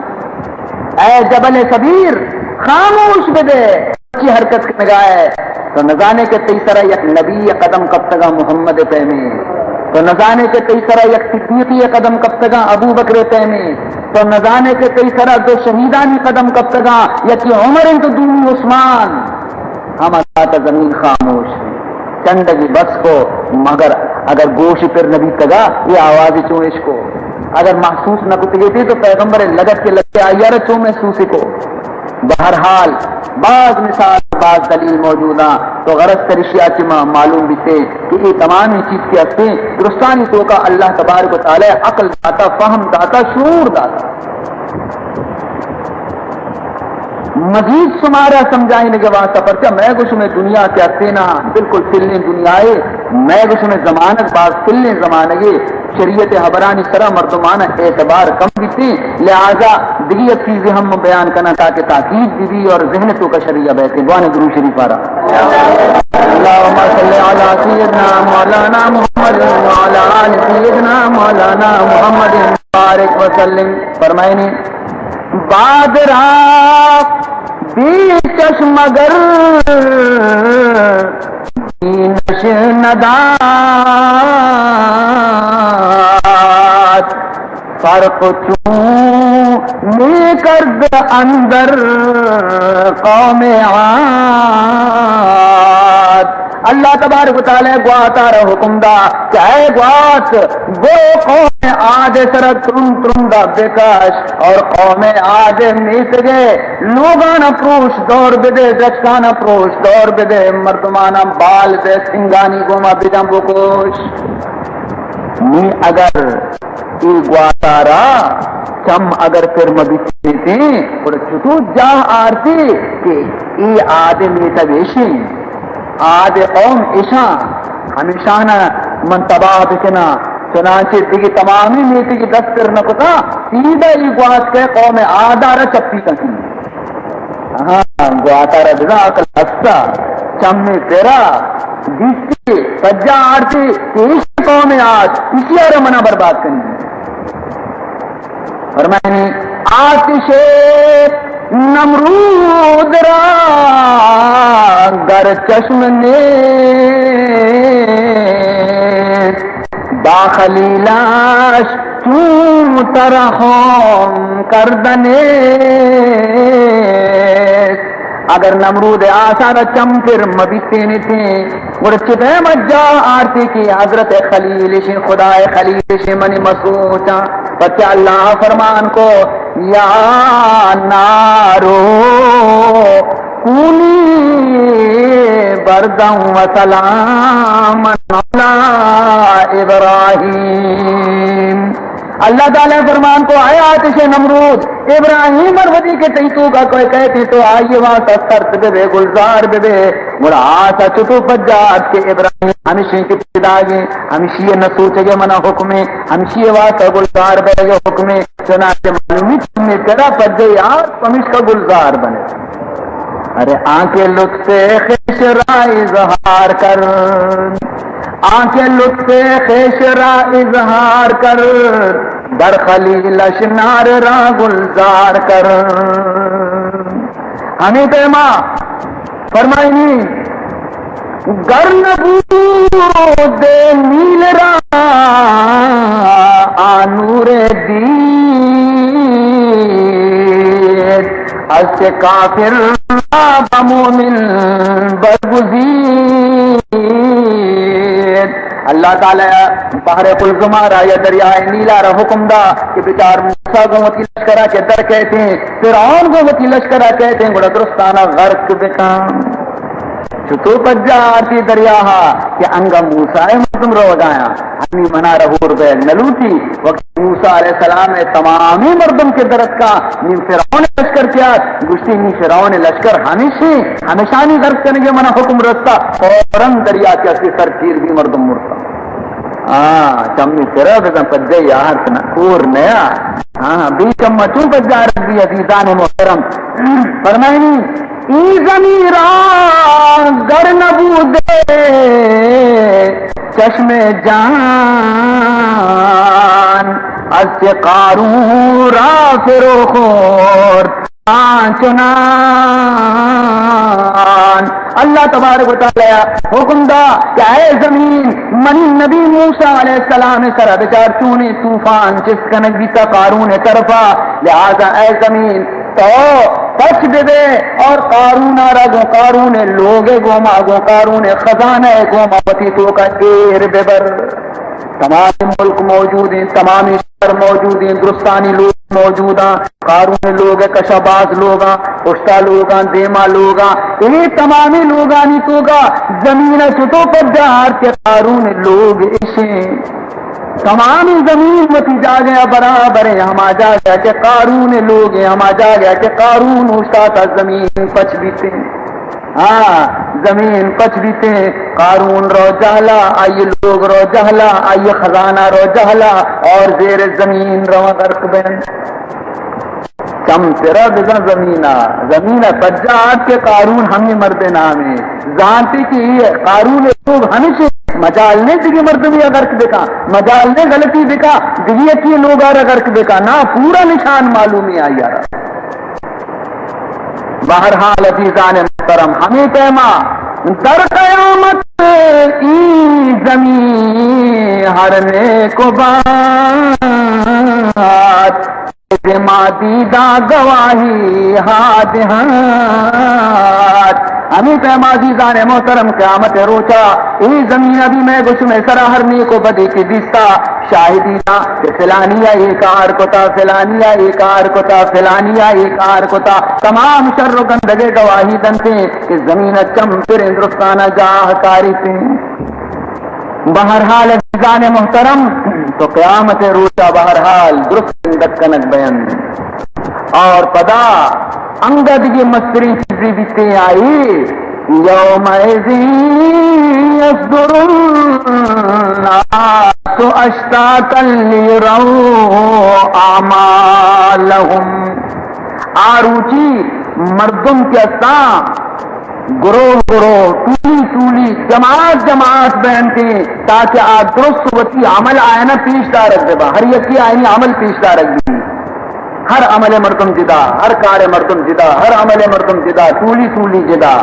اے جبل سبیر، خاموش بدے، چی حرکت کنگائے؟ تو نزانے کہ تئی سرا یک نبی قدم کپتگا محمد پیمیں، تو نزانے کہ تئی سرا یک صدیقی قدم کپتگا ابو بکر پیمیں، تو نزانے کہ تئی سرا دو شہیدانی قدم کپتگا، یکی عمر انت دومی عثمان۔ ہما ساعت زمین خاموش۔ چنڈگی بس کو، مگر اگر گوش پر نہ بیتگا، یہ آواز چون اشکو؟ اگر محسوس نہ کتگیتی تو پیغمبر لگت کے لگتے آئی را چون محسوس کو؟ بہرحال، باز مثال، باز دلیل موجود اَنت۔ تو غرض ترشیا چہ ما معلوم بیتے کہ اے تمامیں چیز کہ ہستیں درستانی توکا اللہ تبارک و تعالی عقل داتا، فہم داتا، شعور داتا۔ مزید شمارا سمجھائینگ ءِ واسطہ، پرچہ مئے گو شمئے دنیا کہ ہستیں نا، بالکل سلیں دنیائے، مئے گو شمئے زمانگ باز سلیں زمانگے، شریعت ءِ ہبرانی سرا مردمانا اعتبار کم بیتیں، لہذا دگہ یک چیزے ہم من بیان کناں تاکہ تاکید بہ بی اور ذہن توکا شریعہ بیتیں۔ بوانے درود شریف آرا۔ اللهم صل على سيدنا مولانا محمد وعلى آل سيدنا مولانا محمد بارک وسلم۔ فرمائنی، بادرا بے چشم اگر دینش نداد، فرق چون می‌کرد اندر قوم عاد۔ اللہ تبارک و تعالی گواتارا حکم دا کہ اے گوات، بو قوم عاد سرا ترند ترندا بکش اور قوم عاد میتگے لوگانا پروش دور بدے، درچکانا پروش دور بدے، مردمانا بال دے سنگانی گوما بجن بکش۔ نی اگر اے گواتارا چم اگر پر مہ بیتیں، گڑا چتو جاہ آرتی کہ اے عاد میتگ ایشیں، عاد قوم ایشاں، ہمیشانا من تباہ بکناں۔ چنانچہ دگہ تمامی میتگی دست پر نہ کتاں، سیدھا اے گوات کہ قوم عادارا چپی کنتی۔ ہاں، گواتارا بزاں عقل ہستا، چمی پرا دیستی، پجا آرتی کہ ایش قوم عاد، ایشی آرا منا برباد کنی۔ فرمائنی، آتش نمرود را گر چشم نیست، با خلیلش چون ترحم کردنیست۔ اگر نمرود آسارا چم پر مبیتینتیں، گڑا چہ پیم جاہ آرتی کہ حضرت خلیل شیں، خدائے خلیل شیں، منی مسوچاں۔ پچہ اللہ فرمان کو، یا نارو کونی بردم و سلام علی ابراہیم۔ اللہ تعالی فرمان کو، اے آتش نمرود، ابراہیم ار ودی کہ تئی توکا کوئی کہتے تو آئی واسطہ سرد ببے، گلزار ببے، گڑا آسا چتو پجات کہ ابراہیم ہمشیں کہ پیداگیں، ہمشی نہ سوچگے منا حکمے، ہمشی واسطہ گلزار بے حکمے۔ چنانچہ معلومی تمہیں ترا پجے یار پمشکا گلزار بنے۔ ارے آنکہ لطف خویش را اظہار کر، آنکہ لطف خویش را اظہار کر، در خلیلش نار را گلزار کر۔ ہمیں پیما فرمائنی، گر نبود نیل را آ نور دید، از چه کافر را به مؤمن برگزید۔ اللہ تعالی بحر قلزم ءَ را یا دریائے نیل ءَ را حکم دا کہ بچار، موسیٰ گوں وتی لشکر ءَ کہ در کئیتیں، فرعون گوں وتی لشکر ءَ کئیتیں، گڑا درستاں ءَ غرق بکن۔ چتو پجا آرتی دریا ءَ کہ انگا موسیٰ ءِ مردم روگایاں، ہمے منارا ہور بیگ نہ لوٹی۔ وقت موسیٰ علیہ السلام ءِ تمامی مردم کہ در اتکاں، نی فرعون ءِ لشکر کہ آت، گوشتی، نی فرعون ءِ لشکر ہمیشی، ہمیشانی غرق کنگے منا حکم رستا، فوراً دریا کہ استی سر چیر بی، مردم مرتا۔ ہاں، چمی سرا بزن پجے یار کنا کور نیا۔ ہاں، بی چم چون پجارت بی عزیزان محترم۔ فرمائنی، این زمین را گر نبوده چشم جان، از چه قارون را فرو خورد آنچنان۔ اللہ تبارک و تعالی حکم دا کہ اے زمین، منی نبی موسیٰ علیہ السلام سرا بچار چونیں طوفان چست کنگ بیتا قارون طرفا، لہذا اے زمین تو پچ ببے اور قارون ءَ را گوں قارون ءِ لوگ ءِ گوما، گوں قارون ءِ خزانہ ءِ گوما وتی توکا ایر ببر۔ تمام ملک موجود ہیں، تمامی شہر موجود ہیں، درستانی لوگ موجوداں، قارون لوگ ءِ کشا باز لوگاں، پشتا لوگاں، دیما لوگاں، اے تمامیں لوگانی توکا زمین ءَ چتو پجار کہ قارون لوگ اشیں۔ تمامیں زمین وتی جاگہ ءَ برابر ایں، ہما جاگہ کہ قارون لوگ ایں، ہما جاگہ کہ قارون اوشتاتا زمین پچ بیتیں۔ ہاں، زمین پچ بیتیں، قارون رو جہلا، آئی لوگ رو جہلا، آئی خزانہ رو جہلا، اور زیر زمین رو غرق بین۔ چم ترا بزن زمینا، زمینا پجا آت کہ قارون ہمیں مرد نامے۔ زانتی کہ یہ قارون لوگ ہمیشہ مجال نے دیگه مردمی غرق بکا، مجال نے غلطی بکا، دیگه کی لوگا را غرق بکا، نا پورا نشان معلومی آئی را۔ بہرحال عزیزان محترم، ہمیں پیما در قیامت ای زمین ہر نیک و بد ما دیدا گواہی ہا دہات۔ ہمیں پیما عزیزان محترم قیامت روچا اے زمین ابھی میں گوش میں سرا ہر نیک و بدی کی دیستا شاہدی دا کہ فلانی ءَ اے کار کتا، فلانی ءَ اے کار کتا، فلانی ءَ اے کار کتا۔ تمام شر و گندگے گواہی دنتے کہ زمین چم پر درستانا جاہ کاری تے۔ بہرحال عزیزان محترم، تو قیامت روچا بہرحال درست گندگ کنگ بین۔ اور پدا انگت یہ مسترین چیزی بیتے آئی، یومئذ یصدر الناس اشتاتا لیروا اعمالهم۔ آ روچی مردم کہ استاں گروہ گروہ، ٹولی ٹولی، جماعت جماعت بینتے، تاکہ آ درست وتی عمل آیانا پیش دارگ ببا، ہر یکی آیانی عمل پیش دارگ ببی۔ ہر عمل مردم جدا، ہر کار مردم جدا، ہر عمل مردم جدا، ٹولی ٹولی جدا۔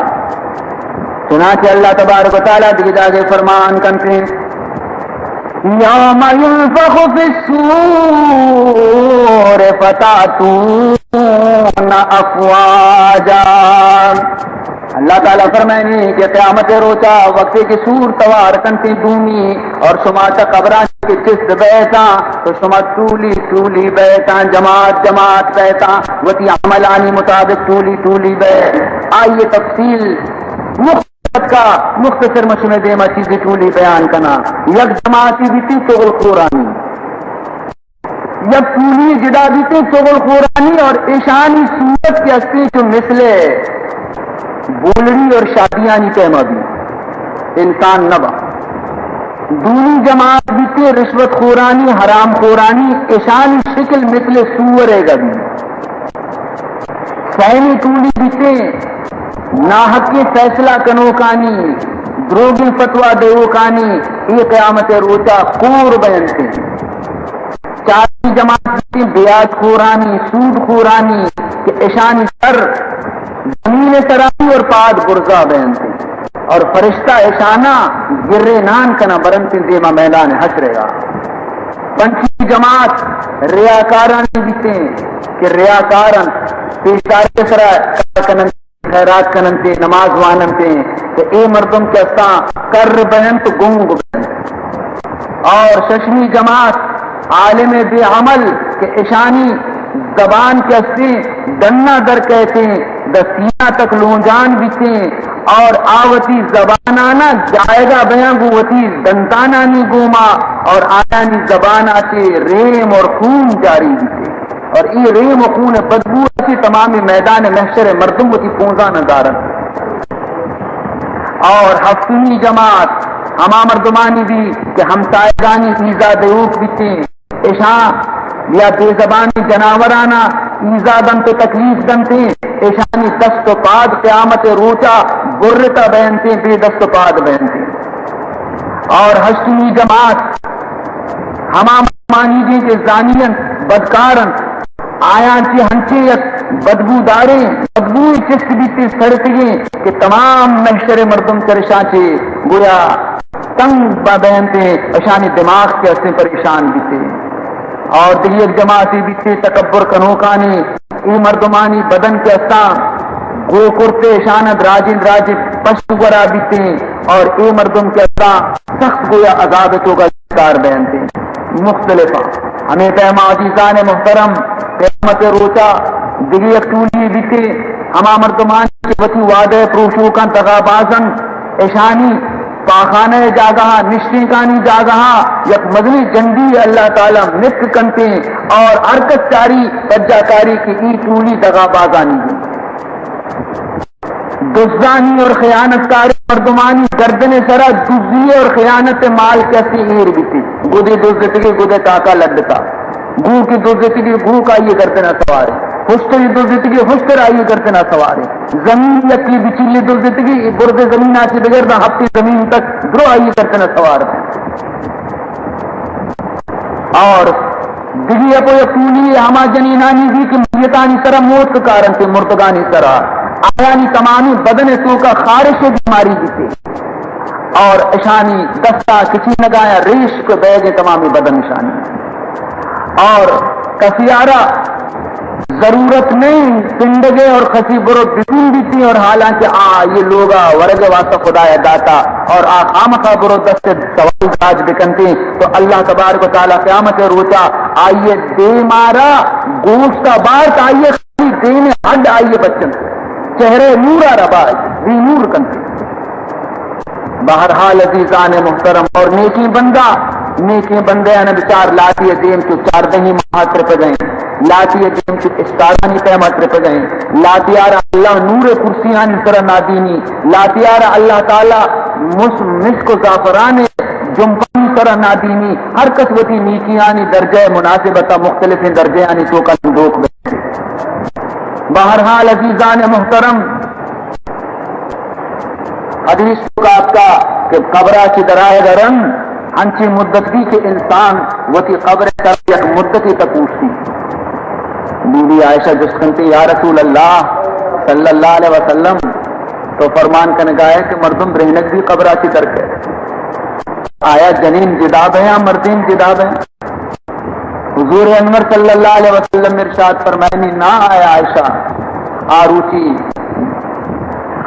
چنانچہ اللہ تبارک و تعالی دیگہ جاگے فرمان کنتے، یوم ینفخ فی الصور فتأتون افواجا۔ اللہ تعالی فرمائنی کہ قیامت روچا وقتی کہ سور توار کنتی دومی اور شما چہ قبرانی کہ چست بیتاں تو شما ٹولی ٹولی بیتاں، جماعت جماعت بیتاں، وتی عملانی مطابق ٹولی ٹولی بے۔ آئی تفصیل مختصر کا مختصر مشن دیما چیزی ٹولی بیان کنا۔ یک جماعتی بیتی چغل خورانی، یک ٹولی جدا بیتے چغل خورانی اور ایشانی صورت کہ استے چو مثل بولڑی اور شادیانی پیما بی انسان نبا۔ دومی جماعت بیتے رشوت خورانی، حرام خورانی، ایشانی شکل مثل سور ہے گا بی۔ سیمی ٹولی بیتے ناحقیں فیصلہ کنوکانی، دروگیں فتویٰ دیوکانی، اے قیامت روچا کور بینتے۔ چارمی جماعت بیاج خورانی، سود خورانی کہ اشانی سر زمین سرانی اور پاد برزا بینتے اور فرشتہ اشانا گرے نان کنا برنتے دیما میدان حشر گا۔ پنچمی جماعت ریاکارانی بیتے کہ ریاکارن پیشدار سرا کار کنن خیرات کننتے، نماز واننتے، تو اے مردم کہ استاں کر بینت، گنگ بینت۔ اور ششمی جماعت عالم بے عمل کہ اشانی زبان کہ استیں ڈنا در کہتے، دستیاں تک لونجان بیتے اور آوتی زبانانا جائگا بیاں گو وتی دنتانانی گوما اور آیانی زبان آتے ریم اور خون جاری بیتے۔ اور اے ریم و خون بدبو اسی تمام میدان محشر مردم وتی پونزان دارن۔ اور ہفتمی جماعت ہما مردمانی بھی کہ ہمسایگانی ایزا دیوک بیتے، اشاں یا بے زبانی جناورانا ایزا دنت و تکلیف دنتے، اشانی دست و پاد قیامت روچا برتا بینتے، بے دست و پاد بینتے۔ اور ہشتمی جماعت ہما مانی دیں کہ زانی انت، بدکار انت، آیاں چہ ہنچیں یک بدبو داریں، بدبوئے چست بیتے سڑتگیں کہ تمام محشر مردم چرشاں چہ گویا تنگ بہ بینتے، اشانی دماغ کہ استیں پریشان بیتے۔ اور دگہ یک جماعتی بیتے تکبر کنوکانی، اے مردمانی بدن کہ استاں گو کرتے اشان دراجیں دراجیں پشت گورا بیتے اور اے مردم کہ استاں سخت گویا عذاب توکا کار بینتے۔ مختلف اَں۔ ہمے پیما عزیزان محترم، قیامت ءِ روچا دگہ یک ٹولی بیتے، ہما مردمان کہ وتی وعدہ پروشوکاں، دغابازاں، اشانی پاخانہ ءِ جاگہا، نشتینکانی جاگہا یک مزنیں جنڈی اللہ تعالی مسک کنتیں اور ہر کس چاری پجا کاری کہ ای ٹولی دغابازانی اِنت۔ دزانی اور خیانتکاریں مردمانی گردن ءِ سرا دزی اور خیانت ءِ مال کسے ایر بیتی۔ گدے دزتگی، گدے تاکا لڈتا۔ گوکے دزتگی، گوک آئی گردن ءَ سوارے۔ ہشتری دزتگی، ہشتر آئی گردن ءَ سوارے۔ زمین یکی بچیلی دزتگی، برز زمین آتی بگرداں ہفتی زمین تک درو آئی گردن ءَ سوار۔ اور دگہ یک و یک ٹولی ہما جنینانی بی کہ میتانی سرا موت کارنتے، مردگانی سرا، آیانی تمامی بدن ءِ توکا خارش ءِ بیماری بیتے اور اشانی دستا کچینگایا ریش کہ بیگیں تمامی بدن اشانی۔ اور کسیارا ضرورت نہیں پنڈگے اور کسی برو بکن بیتی، اور حالانکہ آ یہ لوگا ورگ واسطہ خدایا داتا اور آ خامخا برو دست سوال دراج بکنتی، تو اللہ تبارک و تعالی قیامت روچا آئیے دیمارا گوشتا بارت، آئیے خالی دیم ہڈ آئیے بچنت، چہرے نورا رباج، وی نور کنتی۔ بہرحال عزیزان محترم، اور نیکیں بندہ، نیکیں بندیاں بچار، لاتی دیم چو چاردہیں ماہ ترپگئیں، لاتی دیم چو استارانی پیما ترپگئیں، لاتیارا اللہ نور کرسیانی سرا نادینی، لاتیارا اللہ تعالی مس-، مسک و زعفران جنبانی سرا نادینی، ہر کس وتی نیکیانی درجہ مناسبتا مختلفیں درجہانی توکا ڈوک بے۔ بہرحال عزیزان محترم، حدیث تو کاتکا کہ قبرا چی درائے درن ہنچی مدت بی کہ انسان وتی قبر سر یک مدتی تک اوشتی۔ بی بی عائشہ جست کنتی، یا رسول اللہ صلی اللہ علیہ وسلم، تو فرمان کنگائے کہ مردم برہنگ بی قبرا چی در کے، آیا جنین جدا بیاں، مردین جدا بیاں؟ حضور انور صلی اللہ علیہ وسلم ارشاد فرمائنی، نا اے عائشہ، آ روچی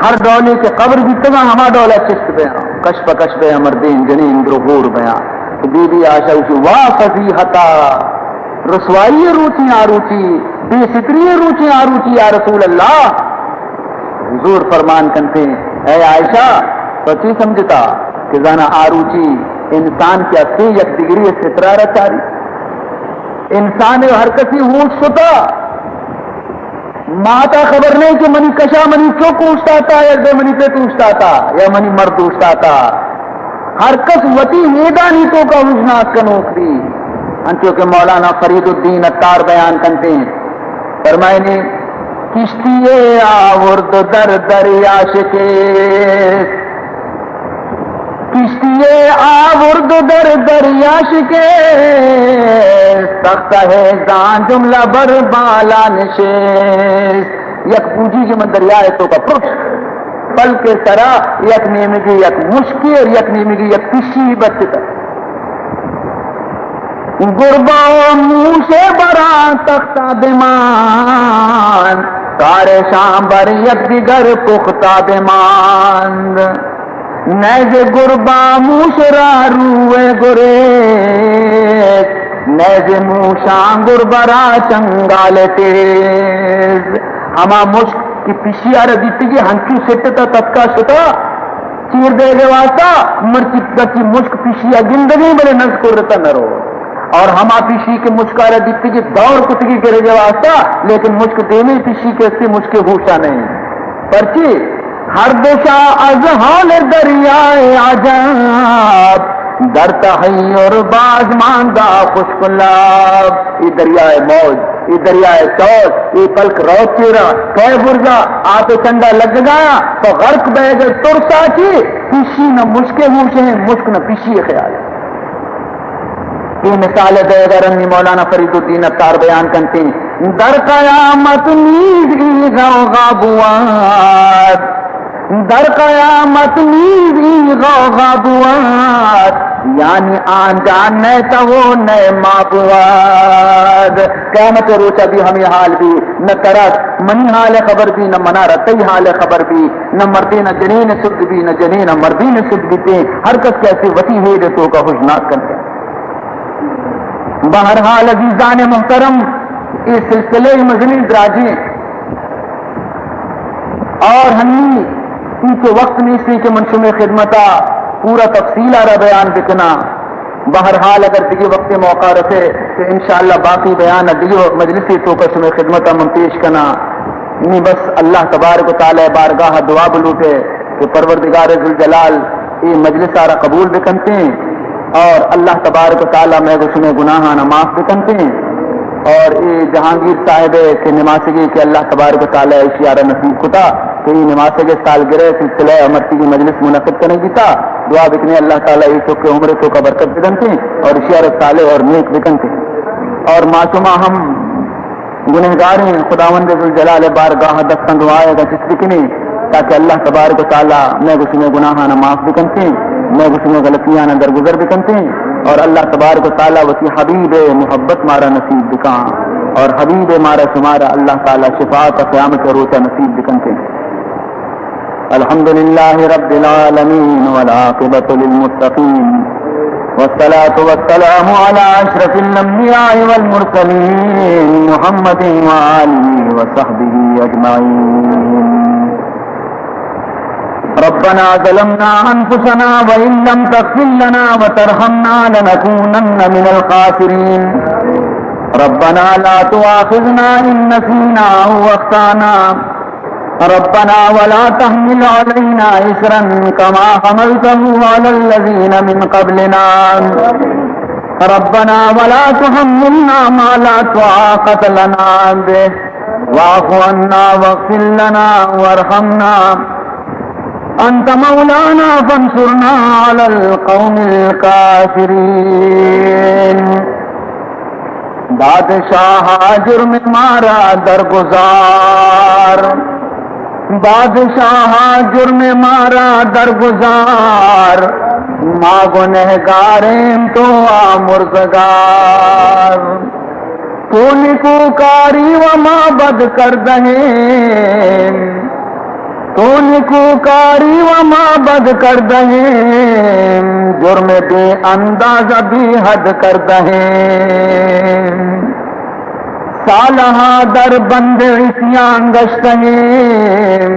ہر ڈولے کہ قبر بیتگاں ہما ڈولا چست بیاں، کش پہ کش بیاں، مردین جنین درو ہور بیاں۔ تو بی بی عائشہ گوشی، واہ فضیحتا، رسوائی روچی آ روچی، بے ستری روچی آ روچی، یا رسول اللہ۔ حضور فرمان کنتے، اے عائشہ، تو چی سمجھتا کہ زانا آ روچی انسان کہ استے یک دگری سترا را چاری؟ انسان ہر کسی ہوش شتا، ماتا خبر نہیں کہ منی کشا منی چک اوشتاتا یا دے منی پت اوشتاتا یا منی مرد اوشتاتا۔ ہر کس وتی ہیدانی توکا ہوشناک کنوک بی۔ انچو کہ مولانا فرید الدین عطار بیان کنتے، فرمائنی، کشتی آورد و در دریا شکست، کشتی آورد و در دریا شکست، تختہ زان جملہ بر بالا نشست۔ یک بوجی کہ من دریائے توکا پرش، پلک سرا یک نیمگی یک مشکی اور یک نیمگی یک پشی بچتا۔ گربا و موش براں تختا بماند، کارشان بر یکدگر پختا بماند۔ نئے ز گربا موش را روئے گریز، نئے ز موشاں گربا را چنگال تیز۔ ہما مشک کہ پشی آ را دیتگی ہنچو سٹتا تتکا شتا، چیر دیگ ءِ واسطہ، مرچی، مرچی مشک پشی ءَ گندگیں، بلے نز کرتا نہ رو۔ اور ہما پشی کہ مشک ءَ را دیتگی دور کتگی گرگ ءِ واسطہ، لیکن مشک دیمے پشی کہ استی مشک ہوشا نہیں۔ پرچی؟ ہر دوشا از حال دریائے عجب، در تحیر باز ماندا خشک لب۔ اے دریائے موج، اے دریائے سوز، اے پلک روت چیرا، کئے برزا، آپ چنڈا لگگایا، تو غرق بئیگ ءِ ترسا چی، پشی نہ مشک ءِ ہوش ءَ، مشک نہ پشی ءِ خیال ءَ۔ اے مثال ءَ دئیگ ءَ رندی مولانا فرید الدین عطار بیان کنتے، در قیامت نیز ای غوغا بوات۔ در قیامت نیز ای غوغا بوات، یعنی آنجا نئے تو و نئے ما بوات۔ قیامت ءِ روچا بھی ہمے حال بھی، نہ ترا منی حال ءِ خبر بھی، نہ منا را تئی حال ءِ خبر بھی، نہ مردین ءَ جنین ءِ سد بھی، نہ جنین ءَ مردین ءِ سد بھی، ہر کس کہ استی وتی ہید ءِ توکا ہوشناک کنتے۔ بہرحال عزیزان محترم، اے سلسلہ مزنیں دراجیں اور ہنی اے کہ وقت نیستی کہ من شمے خدمتا پورا تفصیل آرا بیان بکناں۔ بہرحال اگر دگہ وقت موقع رسے تو انشاءاللہ باقی بیان دگہ مجلسی توکا شمے خدمتا من پیش کناں۔ نی بس اللہ تبارک و تعالی بارگاہ دعا بلوٹے کہ پروردگار ذوالجلال اے مجلس آرا قبول بکنتیں اور اللہ تبارک و تعالی مئے گو شمے گناہانا معاف بکنتیں اور اے جہانگیر صاحب کہ نماسگے کہ اللہ تبارک و تعالی ایشی آرا نصیب کتا کہ اے نماسگ سالگرہ سلسلہ مرچیگی مجلس منعقد کنگ بیتا، دعا بکنے اللہ تعالی اے چکے عمر توکا برکت بدنتیں اور ایشی آرا صالح اور نیک بکنتیں اور ما شما ہم گنہگاریں، خداوند ذوالجلال بارگاہ دستاں دعائے گا چست بکنیں تاکہ اللہ تبارک و تعالی مئے گو شمے گناہانا معاف بکنتیں، مئے گو شمے غلطیانا درگزر بکنتیں اور اللہ تبارک و تعالی وتی حبیب محبت مارا نصیب بکاں اور حبیب مارا شمارا اللہ تعالی شفاعت قیامت روچا نصیب بکنتیں۔ الحمد لله رب العالمين والعاقبة للمتقين والصلاة والسلام على أشرف الأنبياء والمرسلين محمد وآله وصحبه أجمعين. ربنا ظلمنا أنفسنا وإن لم تغفر لنا وترحمنا لنكونن من الخاسرين. ربنا لا تؤاخذنا إن نسينا أو أخطأنا. ربنا ولا تحمل علينا إصرا كما حملته على الذين من قبلنا. ربنا ولا تحملنا ما لا طاقة لنا به واعف عنا واغفر لنا وارحمنا أنت مولانا فانصرنا على القوم الكافرين. بادشاہ جرم مارا درگزار، بادشاہ جرم مارا درگزار، ما گنہگاریں تو آمرزگار. تو نکوکاری و ما بد کردہیں، تو نکوکاری و ما بد کردہیں، جرم بے اندازہ بے حد کردہیں. سالہا در بند عصیان گشتہیں،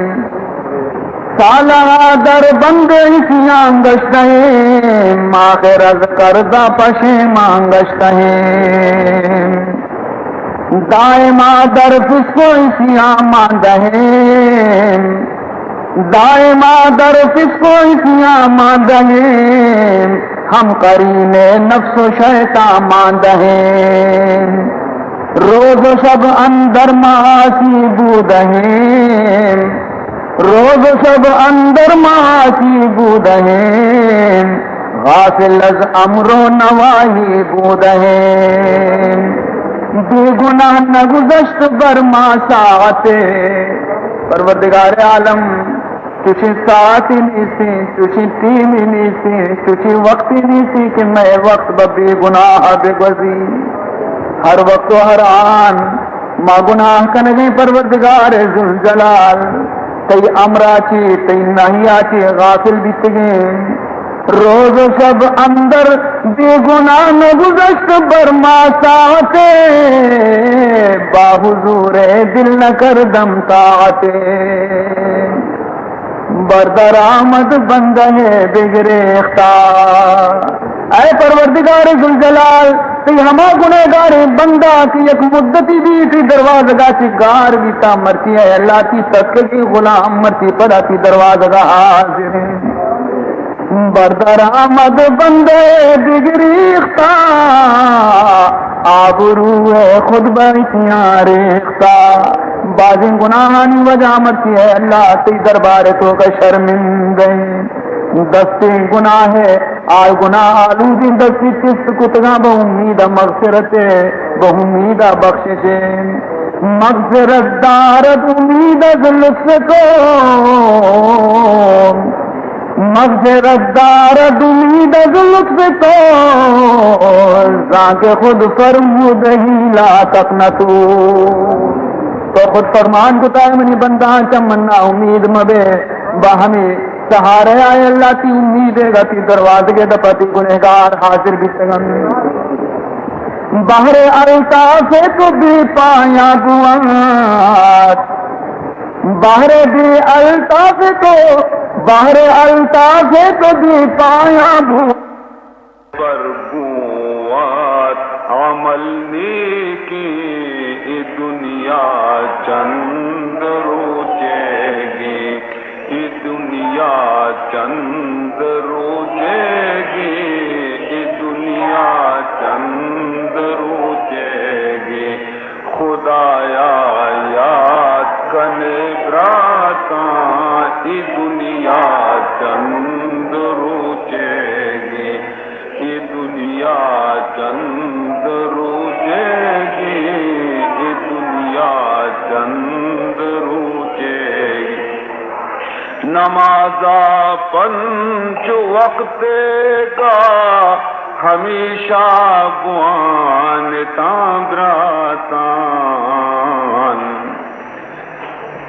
سالہا در بند عصیان گشتہیں، آخر از کردہ پشیمان گشتہیں. دائما در فسق و عصیان ماندہیں، دائما در فسق و عصیان ماندہیں، ہم قرین نفس و شیطان ماندہیں. روز و شب اندر معاصی بودہیں، روز و شب اندر معاصی بودہیں، غافل از امر و نواہی بودہیں. بے گناہ نگذشت بر ما ساعتے، پروردگار عالم، چوشیں ساعتے نیستیں، چوشیں ٹیمے نیستیں، چوشیں وقتے نیستیں کہ مئے وقت بہ بے گناہ بگوزی. ہر وقت و ہر آن ما گناہ کنگیں پروردگار ذوالجلال، تئی امرا چی، تئی نہیا چی غافل بیتگیں. روز و شب اندر بے گناہ نگذشت بر ما ساعتے، با حضور دل نکردم طاعتے. بردر آمد بندہ بگریختا. اے پروردگار ذوالجلال، تئی ہما گنہگاریں بندہ کہ یک مدتی بیت تئی دروازگا چی گار بیتا، مرچی اے اللہ تئی تکگیں غلام مرچی پدا تئی دروازگا حاضر انت. بردر آمد بندہ بگریختا، آبروئے خود بہ عصیان ریختا. بازیں گناہانی وجہ مرچی اے اللہ تئی دربار توکا شرمندہ ایں. دستیں گناہ، آ گناہ آلودیں دستی چست کتگاں بہ امید مغفرت، بہ امید بخشش. مغفرت دارد امید از لطف تو، مغفرت دارد امید از لطف تو، زانکہ خود فرمودہی لا تقنطوا. تو خود فرمان کتا اے منی بنداں چہ من نا امید مبے، بہ ہمے سہارہ اے اللہ تئی امید اے گا تئی دروازگے دپا تئی گنہگار حاضر بیتگن. بحر الطاف تو بی پایاں بوات، بحر بی الطاف تو، بحر الطاف تو بی پایاں بوات۔ بر بوات عمل نیکیں، اے دنیا چند روچیگیں، اے دنیا چند روچیگیں، اے دنیا چند روچیگیں۔ خدایا یاد کن اے براتاں، اے دنیا چند روچیگیں، اے دنیا چند روچیگیں، اے دنیا چند روچیگیں۔ نمازا پنچ وقتیگا ہمیشہ بوانتاں براتاں۔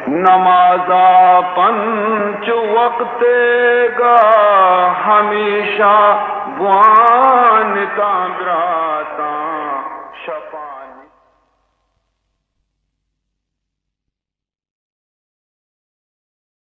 نمازا پنچ وقتیگا ہمیشہ بوانتاں براتاں۔